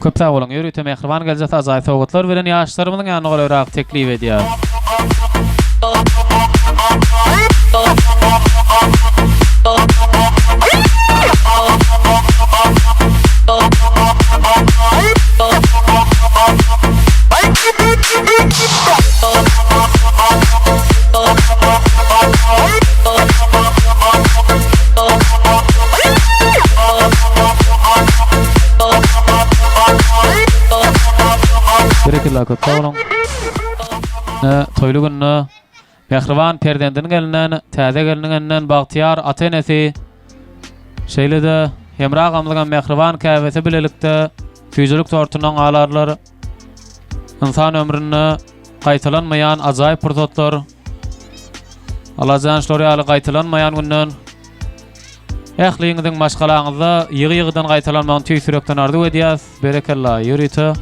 Köp sag boluň. Ýörite mähriban geljek ajaýyp sowgatlar bilen ýaşlarymyzyň ýanyna golaýrak teklip edýär. Berekella köp sag boluň. Toýly günde mähriban perzendiniň elinden, täze gelniň elinden bagtyýar ata-enesi, şeýle-de Hemra agamyzyňam mähriban käbesi bilelikde süýjülik tortundan galarlar. Ynsan ömründe gaýtalanmaýan ajaýyp pursatlar. Allajan şular ýaly gaýtalanmaýan günden ähliňiziň maşgalaňyzda ýygy-ýygydan gaýtalanmagyny tüýs ýürekden arzuw edýäs. Berekella, ýörite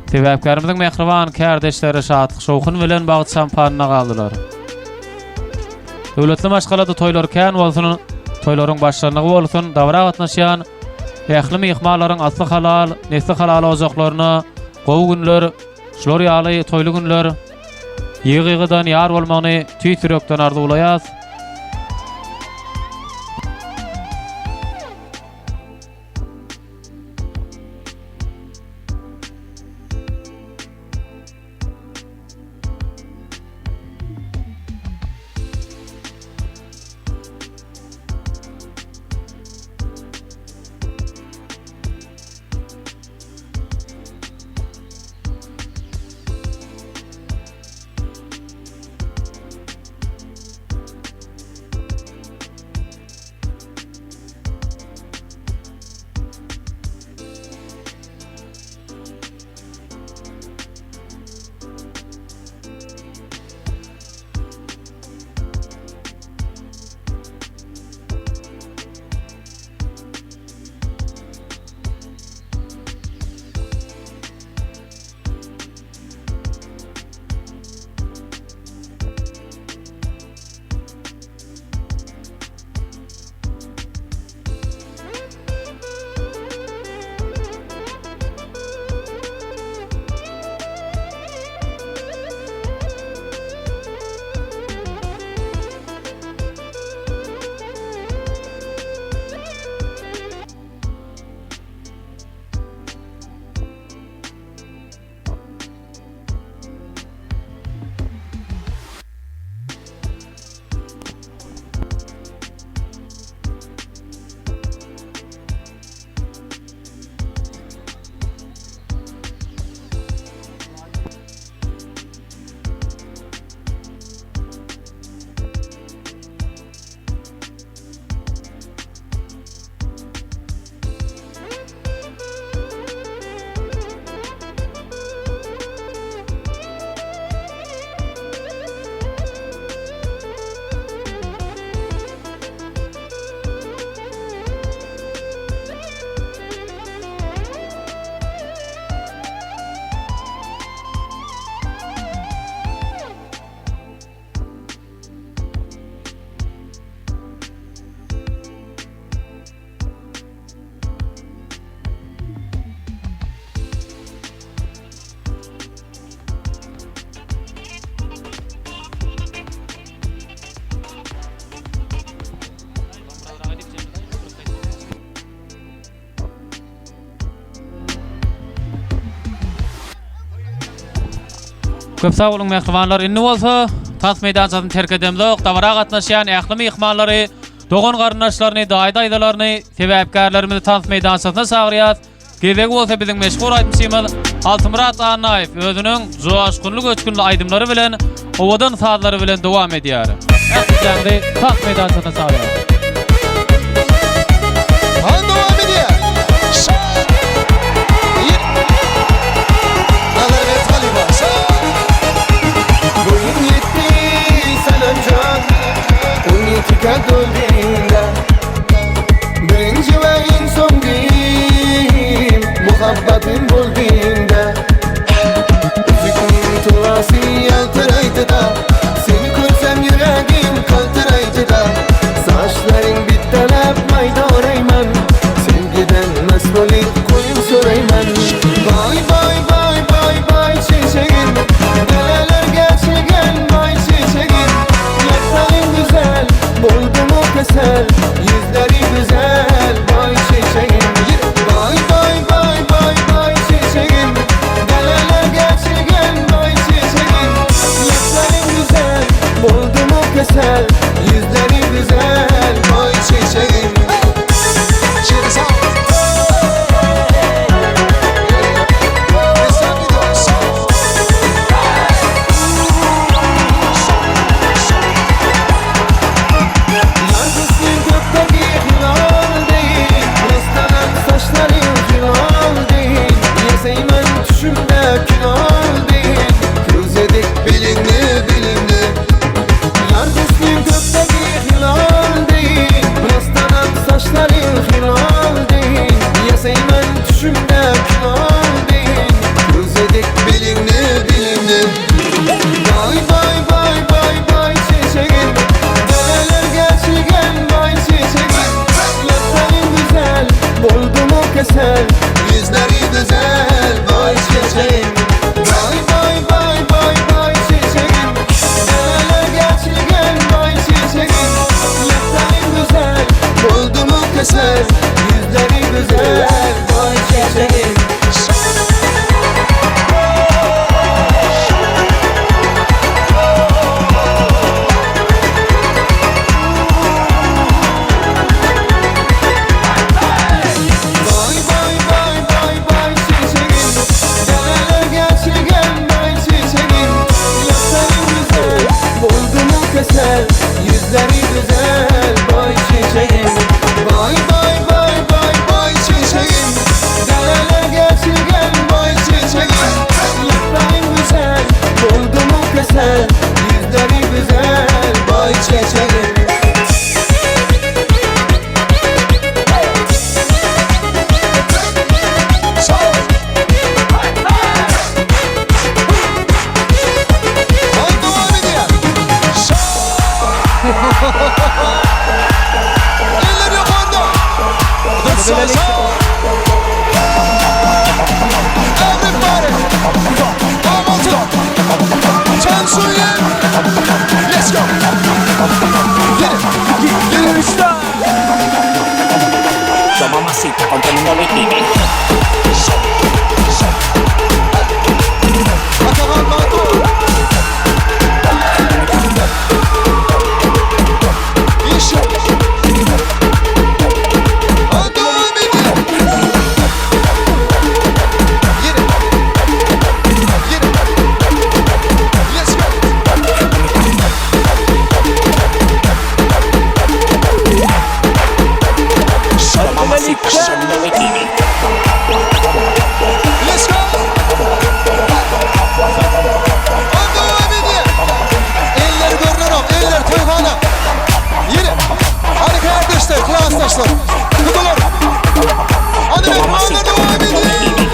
sebäpkärimiziň mähriban kärdeşleri şatlyk-şowhun bilen bagt şampanyna galdylar. Döwletli maşgalada toýlar kän bolsun, toýlaryň başlanlygy bolsun, dabara gatnaşýan ähli myhmanlaryň asly halal, nesli halal ojaklaryna gowy günler, şular ýaly toýly günler ýygy-ýygydan ýar bolmagyny tüýs ýürekden arzuwlaýas. Köp sag boluň mähribanlar. Indi bolsa tans meýdançasyny terk edemzok. Dabara gatnaşýan ähli myhmanlary, dogan-garyndaşlaryny, daýy-daýzalaryny, sebäpkärlerimizi tans meýdançasyna çagyrýas. Gezegi bolsa biziň meşhur aýdymçymyz Altymyrat Annaýew özüniň joşgunly-göçgünli aýdymlary bilen, owadan sazlary bilen dowam edýär. Ählijaňyzy tans meýdançasyna çagyrýarys. Hany dowam edýär. Şa. Ýet. Nazarbert halypa. Şa. Boýun ýetdi Salamjan, On ýetikä doldynda. Birinji we iň soňky muhabbatym boldyňda. Üzügiň tuwasy ýaltyraýdy-da, Seni görsem ýüregim galtyraýdy-da. kesel Yüzleri güzel Bay çiçeğim Şeri sağ ol. Destan gidiyor. Sağ ol. Yargısı gökteki hilal değil Rıstanan saçları hilal değil Yeseymen tüşümde külal değil Kız edik bilinli bilinli Yargısı gökteki hilal değil Rıstanan saçları hilal değil Yeseymen tüşümde külal değil Kız edik bilinli bilinli Bay bay bay bay bay çiçeğim Dereler geçigen bay çiçeğim Yaprağın güzel Buldu mu kesel Yüzleri güzel Bay çiçeğim Bay bay bay bay bay çiçeğim Dereler geçigen bay çiçeğim Yaprağın güzel Buldu mu kesel Yüzleri güzel Bay çiçeğim Bay bay bay bay bay çiçeğim Dereler geçigen bay çiçeğim Yaprağın güzel Buldu mu kesel Yüzleri güzel Bay çiçeğim Bay bay bay bay bay çiçeğim Dereler geçigen bay çiçeğim Yaprağın güzel Buldu mu kesel Yüzleri güzel Bay çiçeğim Sağ ol. Haydi devam ediyor. Sağ ol. Eller yukarıda. Sağ sağ. Everybody. Hamilton. Tansu'ya. Let's go. Yürü. Yürü. Yo mamacita con tremendo bikini. Atakan Batu. İş. Hadi devam ediyor. Yürü. Yürü. Let's go. Yo mamacita con tremendo bikini. Let's go. Hadi devam ediyor. Eller görünür, eller toyhana. Yürü. Hadi kardeşler, klasdaşlar. Kudular. Hadi Yo mehmanlar mamacita con devam tremendo ediyor. bikini.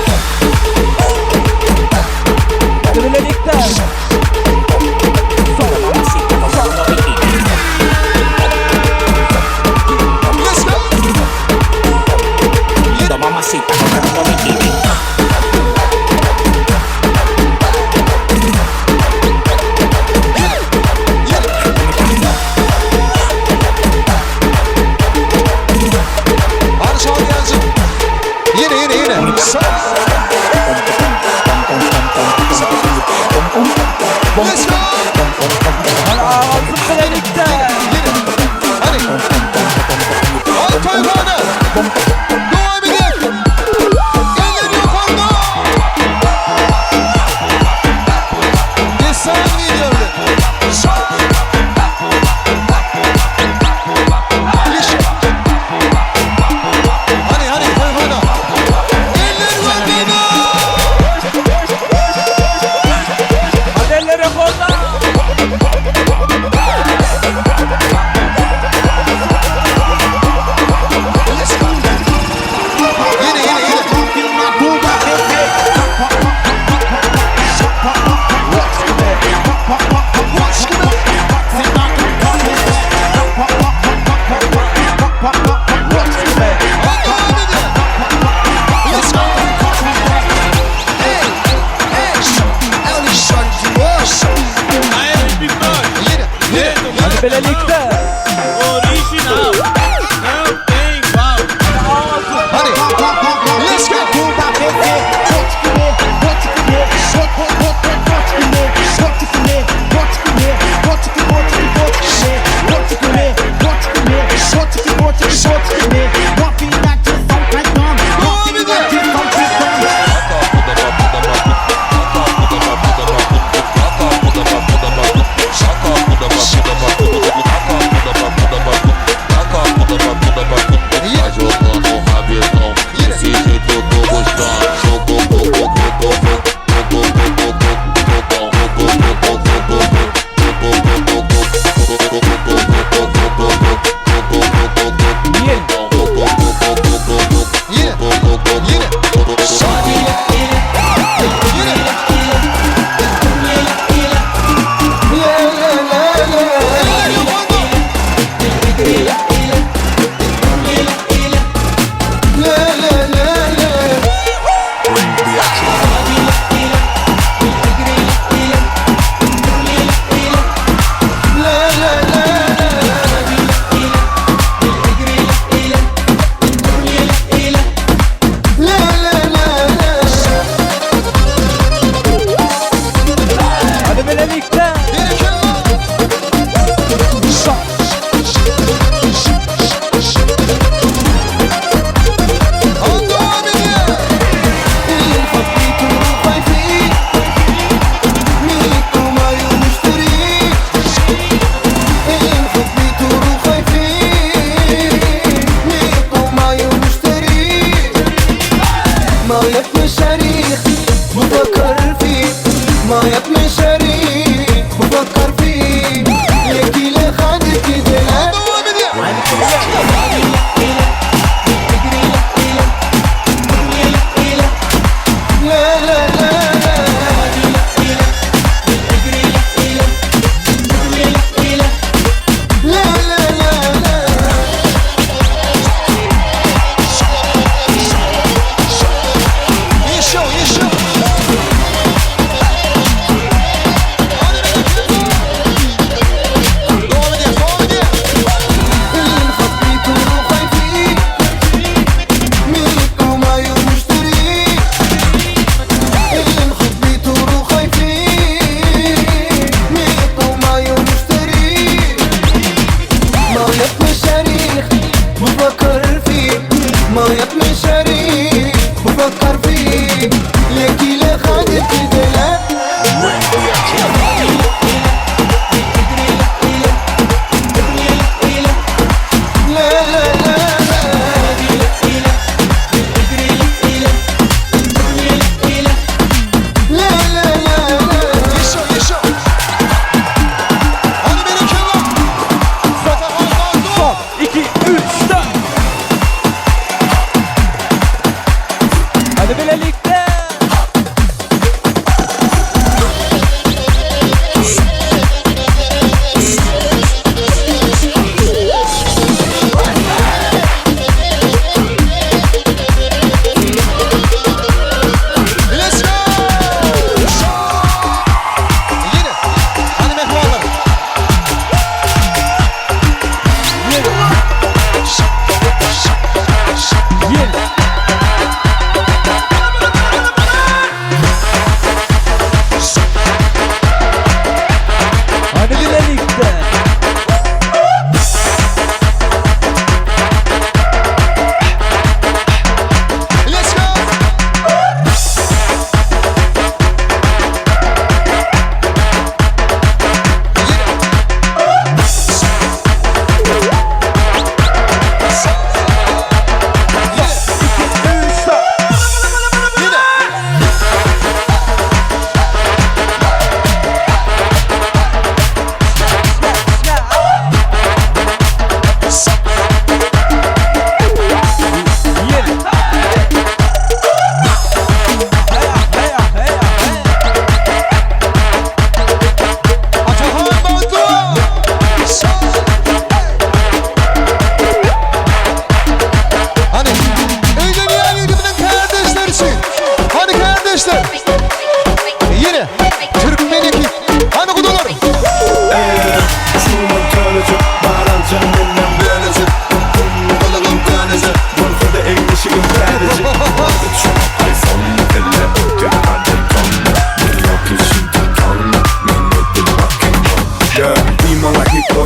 Hadi birlikte. Yo mamacita con tremendo bikini. Let's go. Yo mamacita con tremendo bikini. Hadi şahane gelsin. Yine yine yine. Sağ. Let's go. Ağzım birlikte. Yine. Hadi. Hadi Toyhana. Devam edelim. Eller yukarıda. Destan geliyor. Sağ. İş. Hadi hadi Toyhana. Eller yukarıda. Hadi eller yukarıda. Let's go. Yine yine yine. Let's go. Hey, hey. Yine, yine, Hadi birlikte. Original, não tem igual. Hadi. Let's go.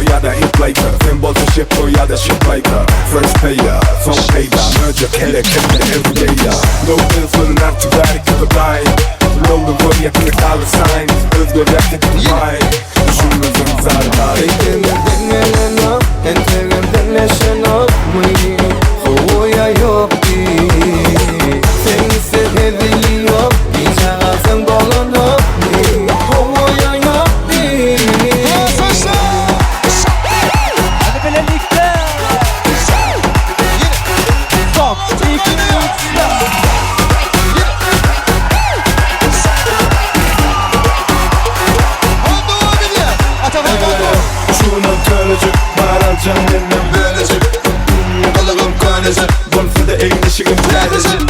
ýa-da inflator Sen bolsa şepbo ýa-da şepaýka First payer, soň peýda Möjek hereketde everyday ýa No pills for the antibiotic to the blind Lowly warrior to the dollar signs Özgerýär Dubai Düşünmeseň zarba Keýpimizden gelenok, entegem deňleşenokmy? Howuýa ýok diý. Seňse hezili ýok, gijä galsaň bolanokmy? Howuýa ýok diý. Hadi bilelikde. Son, 2, 3, 4. Şunam kölejik, bar aljaň menden bölejik Galagym könejik, bolsa-da egin-eşigim täzejik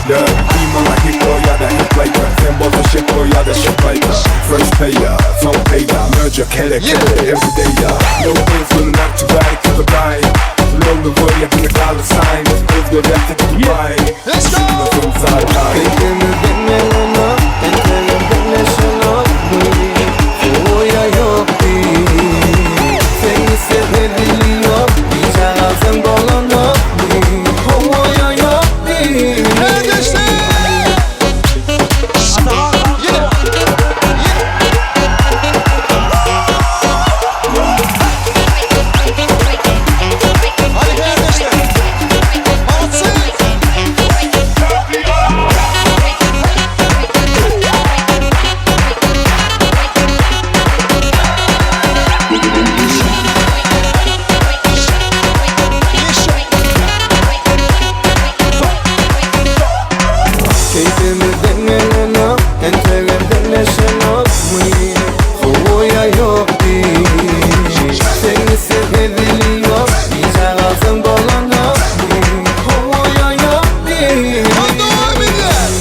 Diý maňa hippo ýa-da inflator Sen bolsa şepbo ýa-da şepaýka First payer, soň peýda Möjek hereketde everyday ýa No insulin antibiotic to the blind Lowly warrior to the dollar signs Özgerýär Dubai Düşünmeseň zarba Keýpimizden gelenok, entegem deňleşenokmy? Howuýa ýok diý. Seňse hezili ýok, gijä galsaň bolanokmy? Howuýa ýok diý. Hadi kardeşler. Molodцы! Keýpimizden gelenok, entegem deňleşenokmy? Howuýa ýok diý. Seňse hezili ýok, gijä galsaň bolanokmy? Howuýa ýok diý. Dowam edýär.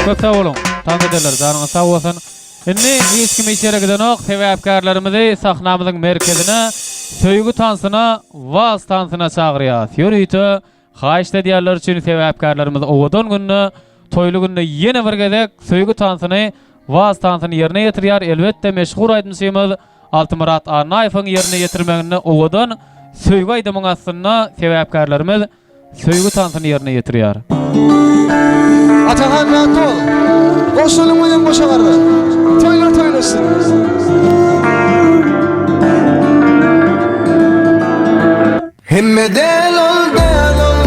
Köp sag boluň, tans edenler, janyňyz sag bolsun. Indi hiç kim hiç ýere gidenok, sebäpkärlerimizi sahnamyzyň merkezine, söýgi tansyna, wals tansyna çagyrýas. Ýörite haýyşt edýänler üçin sebäpkärlerimiz owadan günde, toýly günde ýene bir gezek söýgi tansyny, wals tansyny ýerine ýetirýär. Elbetde, meşhur aýdymçymyz Altymyrat Annaýewiň ýerine ýetirmeginde owadan söýgi aýdymyň astynda sebäpkärlerimiz söýgi tansyny ýerine ýetirýär. Atahan rahat bol. Goşalyň bilen goşa garra. Toýlar toýlaşsyn. Hemme däl ol däl ol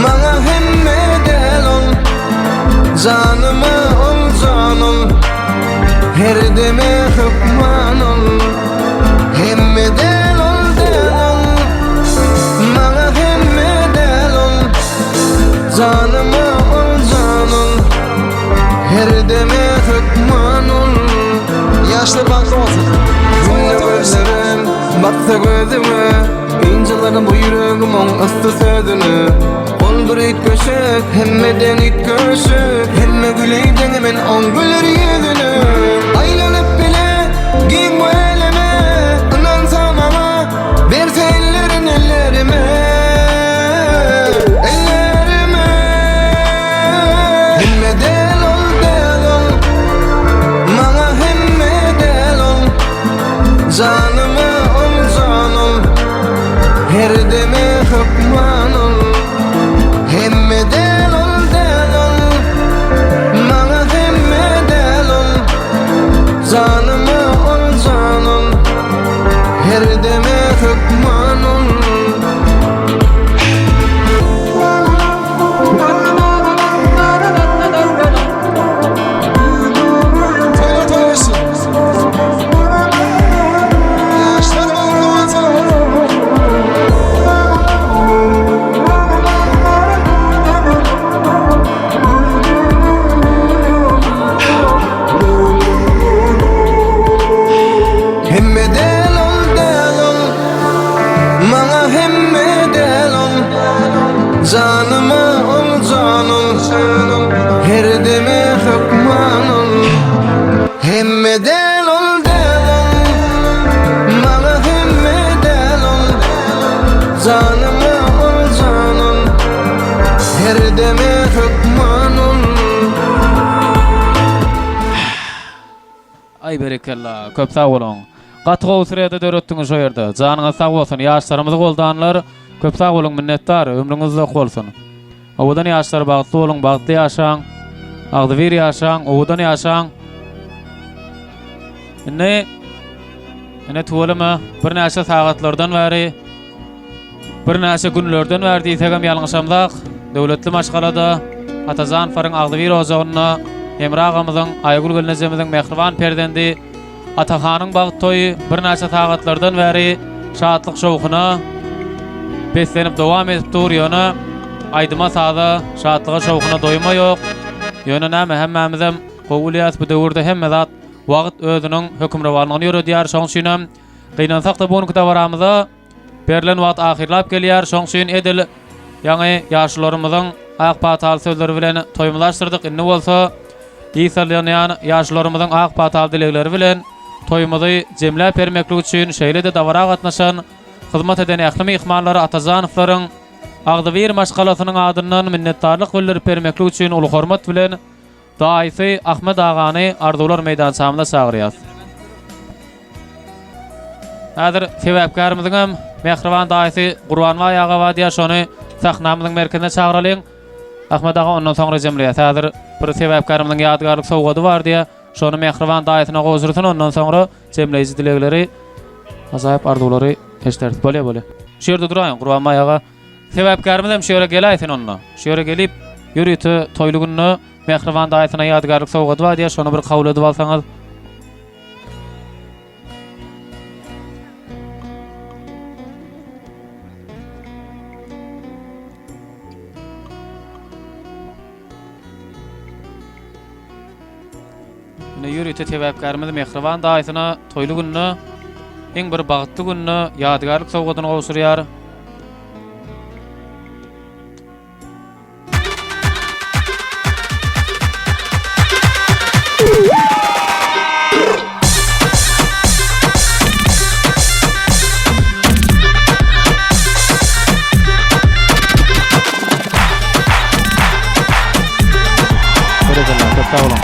Maňa hemme däl ol Janyma ol jan ol Her deme hökman ol Hemme däl ol däl ol Maňa hemme däl ol Janyma ol jan ol Her deme hökman ol Ýaşlar bagtly bolsun. Günde gözlerim baksa gözüňe Ynjalarym bu ýüregim oň yssy sözüne Ol bir üýtgeşik, hemmeden üýtgeşik Hemme güli deňemen oň güler ýüzüne Aýlanyp bile giň bu äleme Ynansa maňa, berse ellerin ellerime Ellerime Hemme däl ol däl ol Maňa hemme däl ol Janyma ol jan ol Her deme hökman ol Hemme däl ol däl ol Maňa hemme däl ol Janyma ol jan ol Her deme hökman ol Toýlar toýlaşsyn. Ýaşlar bagtly bolsun. Hemme däl ol däl ol Maňa hemme däl ol Janyma ol jan ol Her deme hökman ol Hemme däl ol däl ol Maňa hemme däl ol Janyma ol jan ol Her deme hökman ol Aý berekella, köp sag boluň. Gaty gowy sreda döretdiňiz şo ýerde. Janyňyz sag bolsun, ýaşlarymyzy goldanlar köp sag boluň minnetdar, ömrüňiz uzak bolsun. Owadan ýaşlar bagtly boluň, bagtly ýaşaň. Agzybir ýaşaň, owadan ýaşaň. Indi ine tüweleme birnäçe sagatlardan bäri Birnäçe günlerden bäri diýsegem ýalňyşamzak, döwletli maşgalada, Atajanowaryň agzybir ojagynda Hemra agamyzyň, Aýgül gelnejemiziň mähriban perzendi Atahanyň bagt toýy birnäçe sagatlardan bäri şatlyk-şowhuna beslenip dowam edip dur, ýöne aýdyma-saza, şatlyga-şowhuna doýuma ýok. Ýöne näme, hemmämizem gowy bilýäs, bu döwürde hemme zat wagt özüniň hökümrowanlygyny ýöredýär, şonuň üçinem Gynansak-da bu günki dabaramyza berlen wagt ahyrlap gelýär. Şoň üçin edil ýaňy ýaşularymyzyň ak pataly sözleri bilen toýumyzy açdyrdyk. Indi bolsa ýyg salynýan ýaşularymyzyň ak pataly dilegleri bilen toýumyzy jemläp bermeklik üçin şeýle-de dabara gatnaşan, hyzmat eden ähli myhmanlara Atajanowlaryň agzybir maşgalasynyň adyndan minnetdarlyk bildirip bermeklik üçin uly hormat bilen Daýysy Ahmet agany arzuwlar meýdançamyza çagyrýas. Häzir sebäpkärimiziňem mähriban daýysy Gurbanbaý aga bar diýýär, şony sahnamyzyň merkezine çagyralyň. Ahmet aga ondan soňra jemleýäs. Häzir bir sebäpkärimiziň ýadygärlik sowgady bar diýýär. Şony mähriban daýysyna gowşursyn, ondan soňra jemleýji dilegleri, ajaýyp arzuwlary eşderis. Bolýar, bolýar. Şu ýerde duraýyň Gurbanbaý aga. Sebäpkärimiz hem şu ýere geläýsin onda. Şu ýere gelip, ýörite toýly günde mähriban daýysyna ýadygärlik sowgady bar diýýär, şony bir kabul edip alsaňyz. Ine ýörite sebäpkärimiz mähriban daýysyna toýly günde, iň bir bagtly günde ýadygärlik sowgadyny gowşurýar. Köp sag boluň.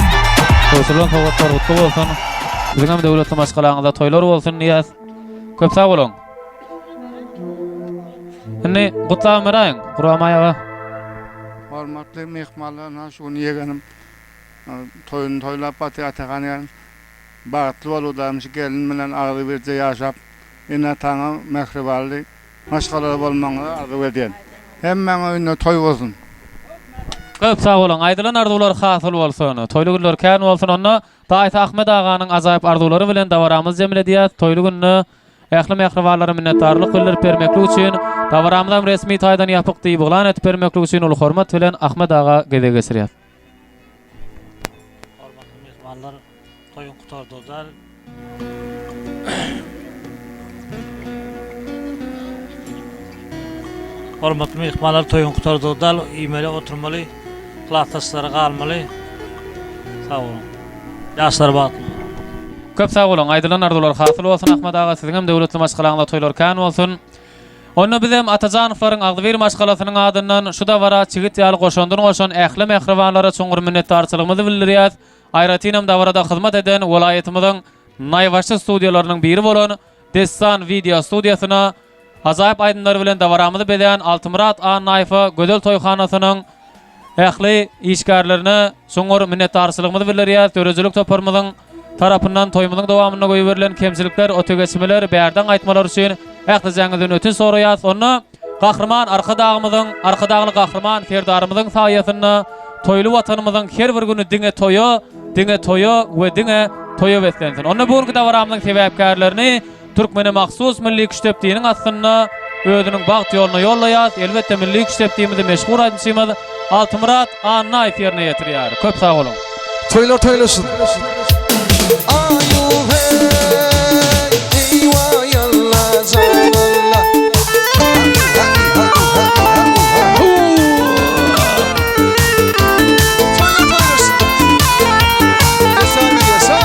Gowşurylan sowgatlar gutly bolsun. Siziňem döwletli maşgalaňyzda toýlar bolsun diýýäs. Köp sag boluň. Indi gutlabam beräýiň, Gurbanbaý aga. Hormatly myhmanlar, ynha şu gün ýegenim toýuny toýlap batyr Atahan gelin. Bagtly bol Hudaýym şu gelin bilen agzybirje ýaşap, ene-ataňa mähribanly maşgalaly bolmagyňyzy arzuw edýän. Hemmäň öýünde toý bolsun. Köp sag boluň. Aýdylan arzuwlar hasyl bolsun. Toýly günler kän bolsun. Onda daýysy Ahmet aganyň ajaýyp arzuwlary bilen dabaramyzy jemledýäs. Toýly günde ähli mähribanlara minnetdarlyk bildirip bermeklik üçin dabaramyzam resmi taýdan ýapyk diýip yglan edip bermeklik üçin uly hormat bilen Ahmet aga gezek geçirýäs. Hormatly myhmanlar, toýuň gutardygy däl. Hormatly myhmanlar, toýuň gutardygy däl, iýmeli, oturmaly, klasdaşlara galmaly. Sag boluň. Ýaşlar bagtly bolsun. Köp sag boluň. Aýdylan arzuwlar hasyl bolsun Ahmet aga, siziňem döwletli maşgalaňyzda toýlar kän bolsun. Onda bizem Atajanowlaryň agzybir maşgalasynyň adyndan şu dabara çigit ýaly goşandyny goşan ähli mähribanlara çuňňur minnetdarçylygymyzy bildirýäs. Aýratynam dabarada hyzmat eden welaýatymyzyň naýbaşy studiýalarynyň biri bolan Dessan wideo studiýasyna, ajaýyp aýdymlary bilen dabaramyzy bezän Altymyrat Annaýewe Gözel toýhanasynyň Ähli işgärlerine çuňňur minnetdarçylygymyzy bildirýäris. Döredijilik toparymyzyň tarapyndan toýumyzyň dowamynda goýberilen kemçilikler, ötegeçmeler, bärden gaýtmalar üçin ählijäňizden ötünç soraýarys. Onda Gahryman Arkadagymyzyň, Arkadagly Gahryman Serdarymyzyň saýasynda toýly Watanymyzyň her bir güni diňe toýa, diňe toýa we diňe toýa beslensin. Onda bu günki dabaramyzyň sebäpkärlerini Türkmene mahsus milli küştdepdiniň astynda özüniň bagt ýoluna ýollaýas. Elbetde milli küştdepdimizi meşhur aýdymçymyz Altymyrat Annaýew ýerine ýetirýär. Köp sag boluň. Toýlar toýlasyn. Aýu heý, eý waý alla jan alla. Toýlar toýlasyn. Esa bir esa.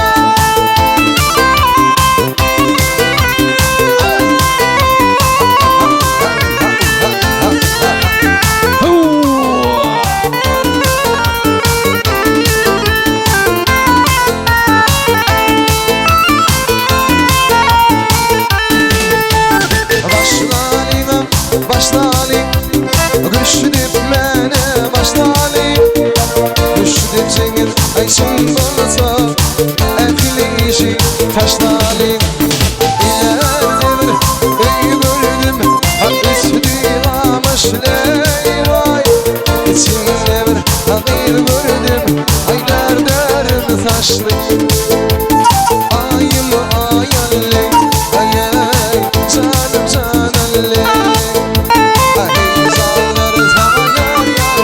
Başlalyňam başlalyň Güçli depmäne başlalyň Güçli depseňiz aýşym bolsa Ähli işi taşlalyň Ileride bir öý gördüm Hak üstü gamyş leý-waý Içinde bir gyz gördüm Aýlar dörüm saçly Aýym aý-alle Aý-aý janym jan-alle Aý janlar saňa ýar-ýar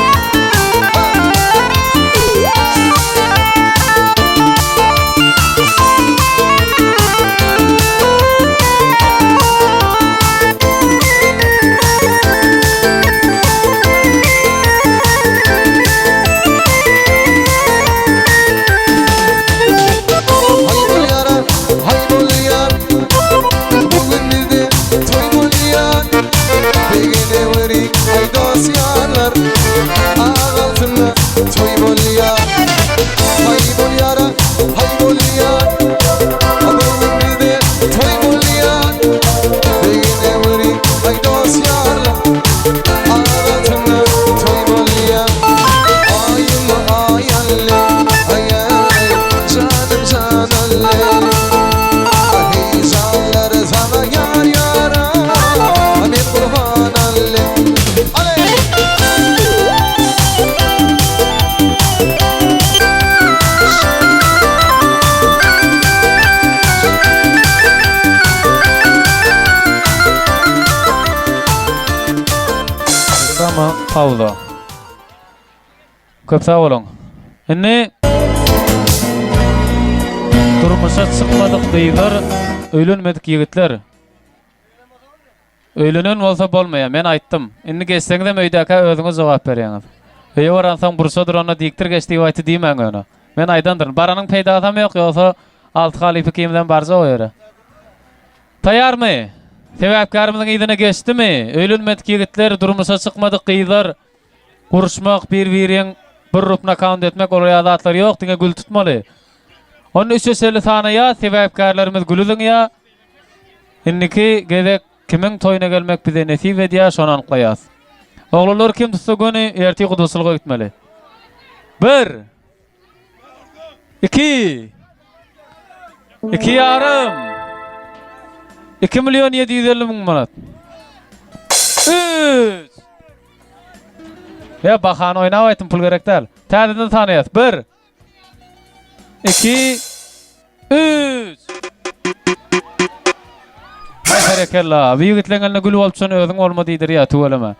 Haý bolýar, haý bolýar Bu gün bizde toý bolýar Begeneweriň aý dos ýarlar Ak altynda toý bolýar Haý bolýar, haý bolýar Bu gün bizde toý bolýar Begeneweriň aý dos ýarlar Ak altynda toý bolýar Aýym aý alle aý aý janym jan alle Aheý janlar saňa ýar ýara Men gurban alle Ale. Reklama pauza. Köp sag boluň. Indi durmuşa çykmadyk gyzlar, öýlenmedik ýigitler. Öýlenen bolsa bolmaýar. Men aýtdym. Indi geçseňizem öýdäkä özüňiz jogap berýäňiz. Öýe baransoň burça duranda dikdir geç diýip aýtdy diýmäň ýöne. Men aýdandyryn. Baranyň peýdasam ýok, ýogsa Alty halypa ikimizem barjak o ýere. Taýýarmy? Sebäpkärimiziň yzyna geçdimi? Öýlenmedik ýigitler, durmuşa çykmadyk gyzlar guruşmak, bir-biriň. Bir urup nokaut etmek olar ýaly zatlar ýok, diňe gül tutmaly. Onda üçe çenli sanaýas, sebäpkärlerimiz güli zyňýar. Indiki gezek kimiň toýuna gelmek bize nesip edýär, şony anyklaýas. Oglanlar kim tutsa göni ertir gudaçylyga gitmeli. Bir. Iki. Iki ýarym. 2 milyon 750 müň manat. Üç. Ya bahany oýnap aýtdym pul gerek däl. Täzeden sanaýas. 1 2 3 Haý berekella. Bu ýigitleň eline gül bolup çyn özüň bolma diýdirýär tüweleme.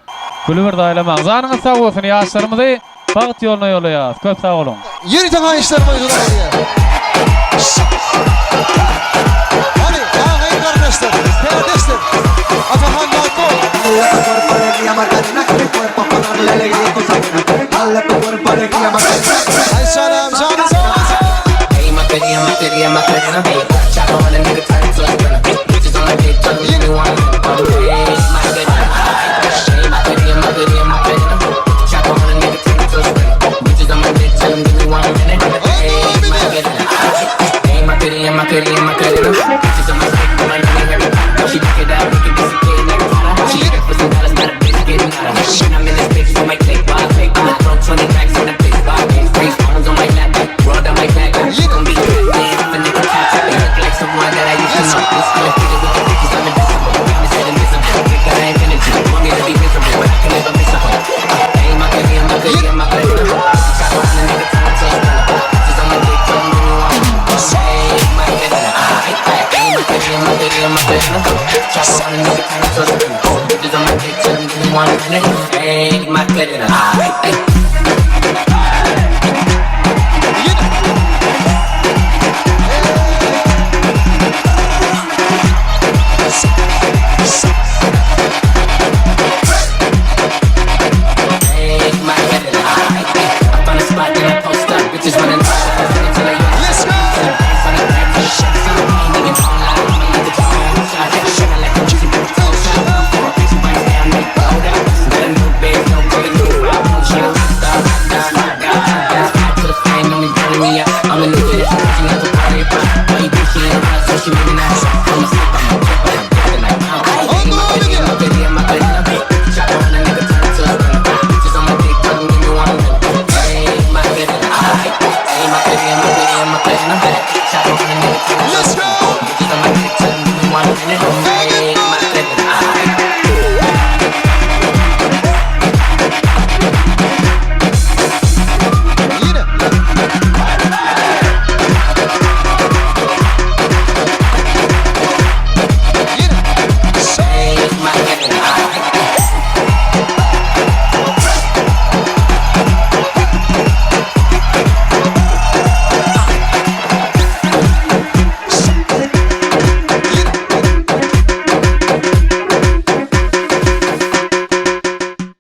Güli bir zaýlamaň. Janyňyz sag bolsun ýaşlarymyzy bagt ýoluna ýolaýas. Köp sag boluň. Ýörite haýyşlar boýunça bolýar. Hany, agaýyn garyndaşlar, kärdeşler, Atahan Ýatko.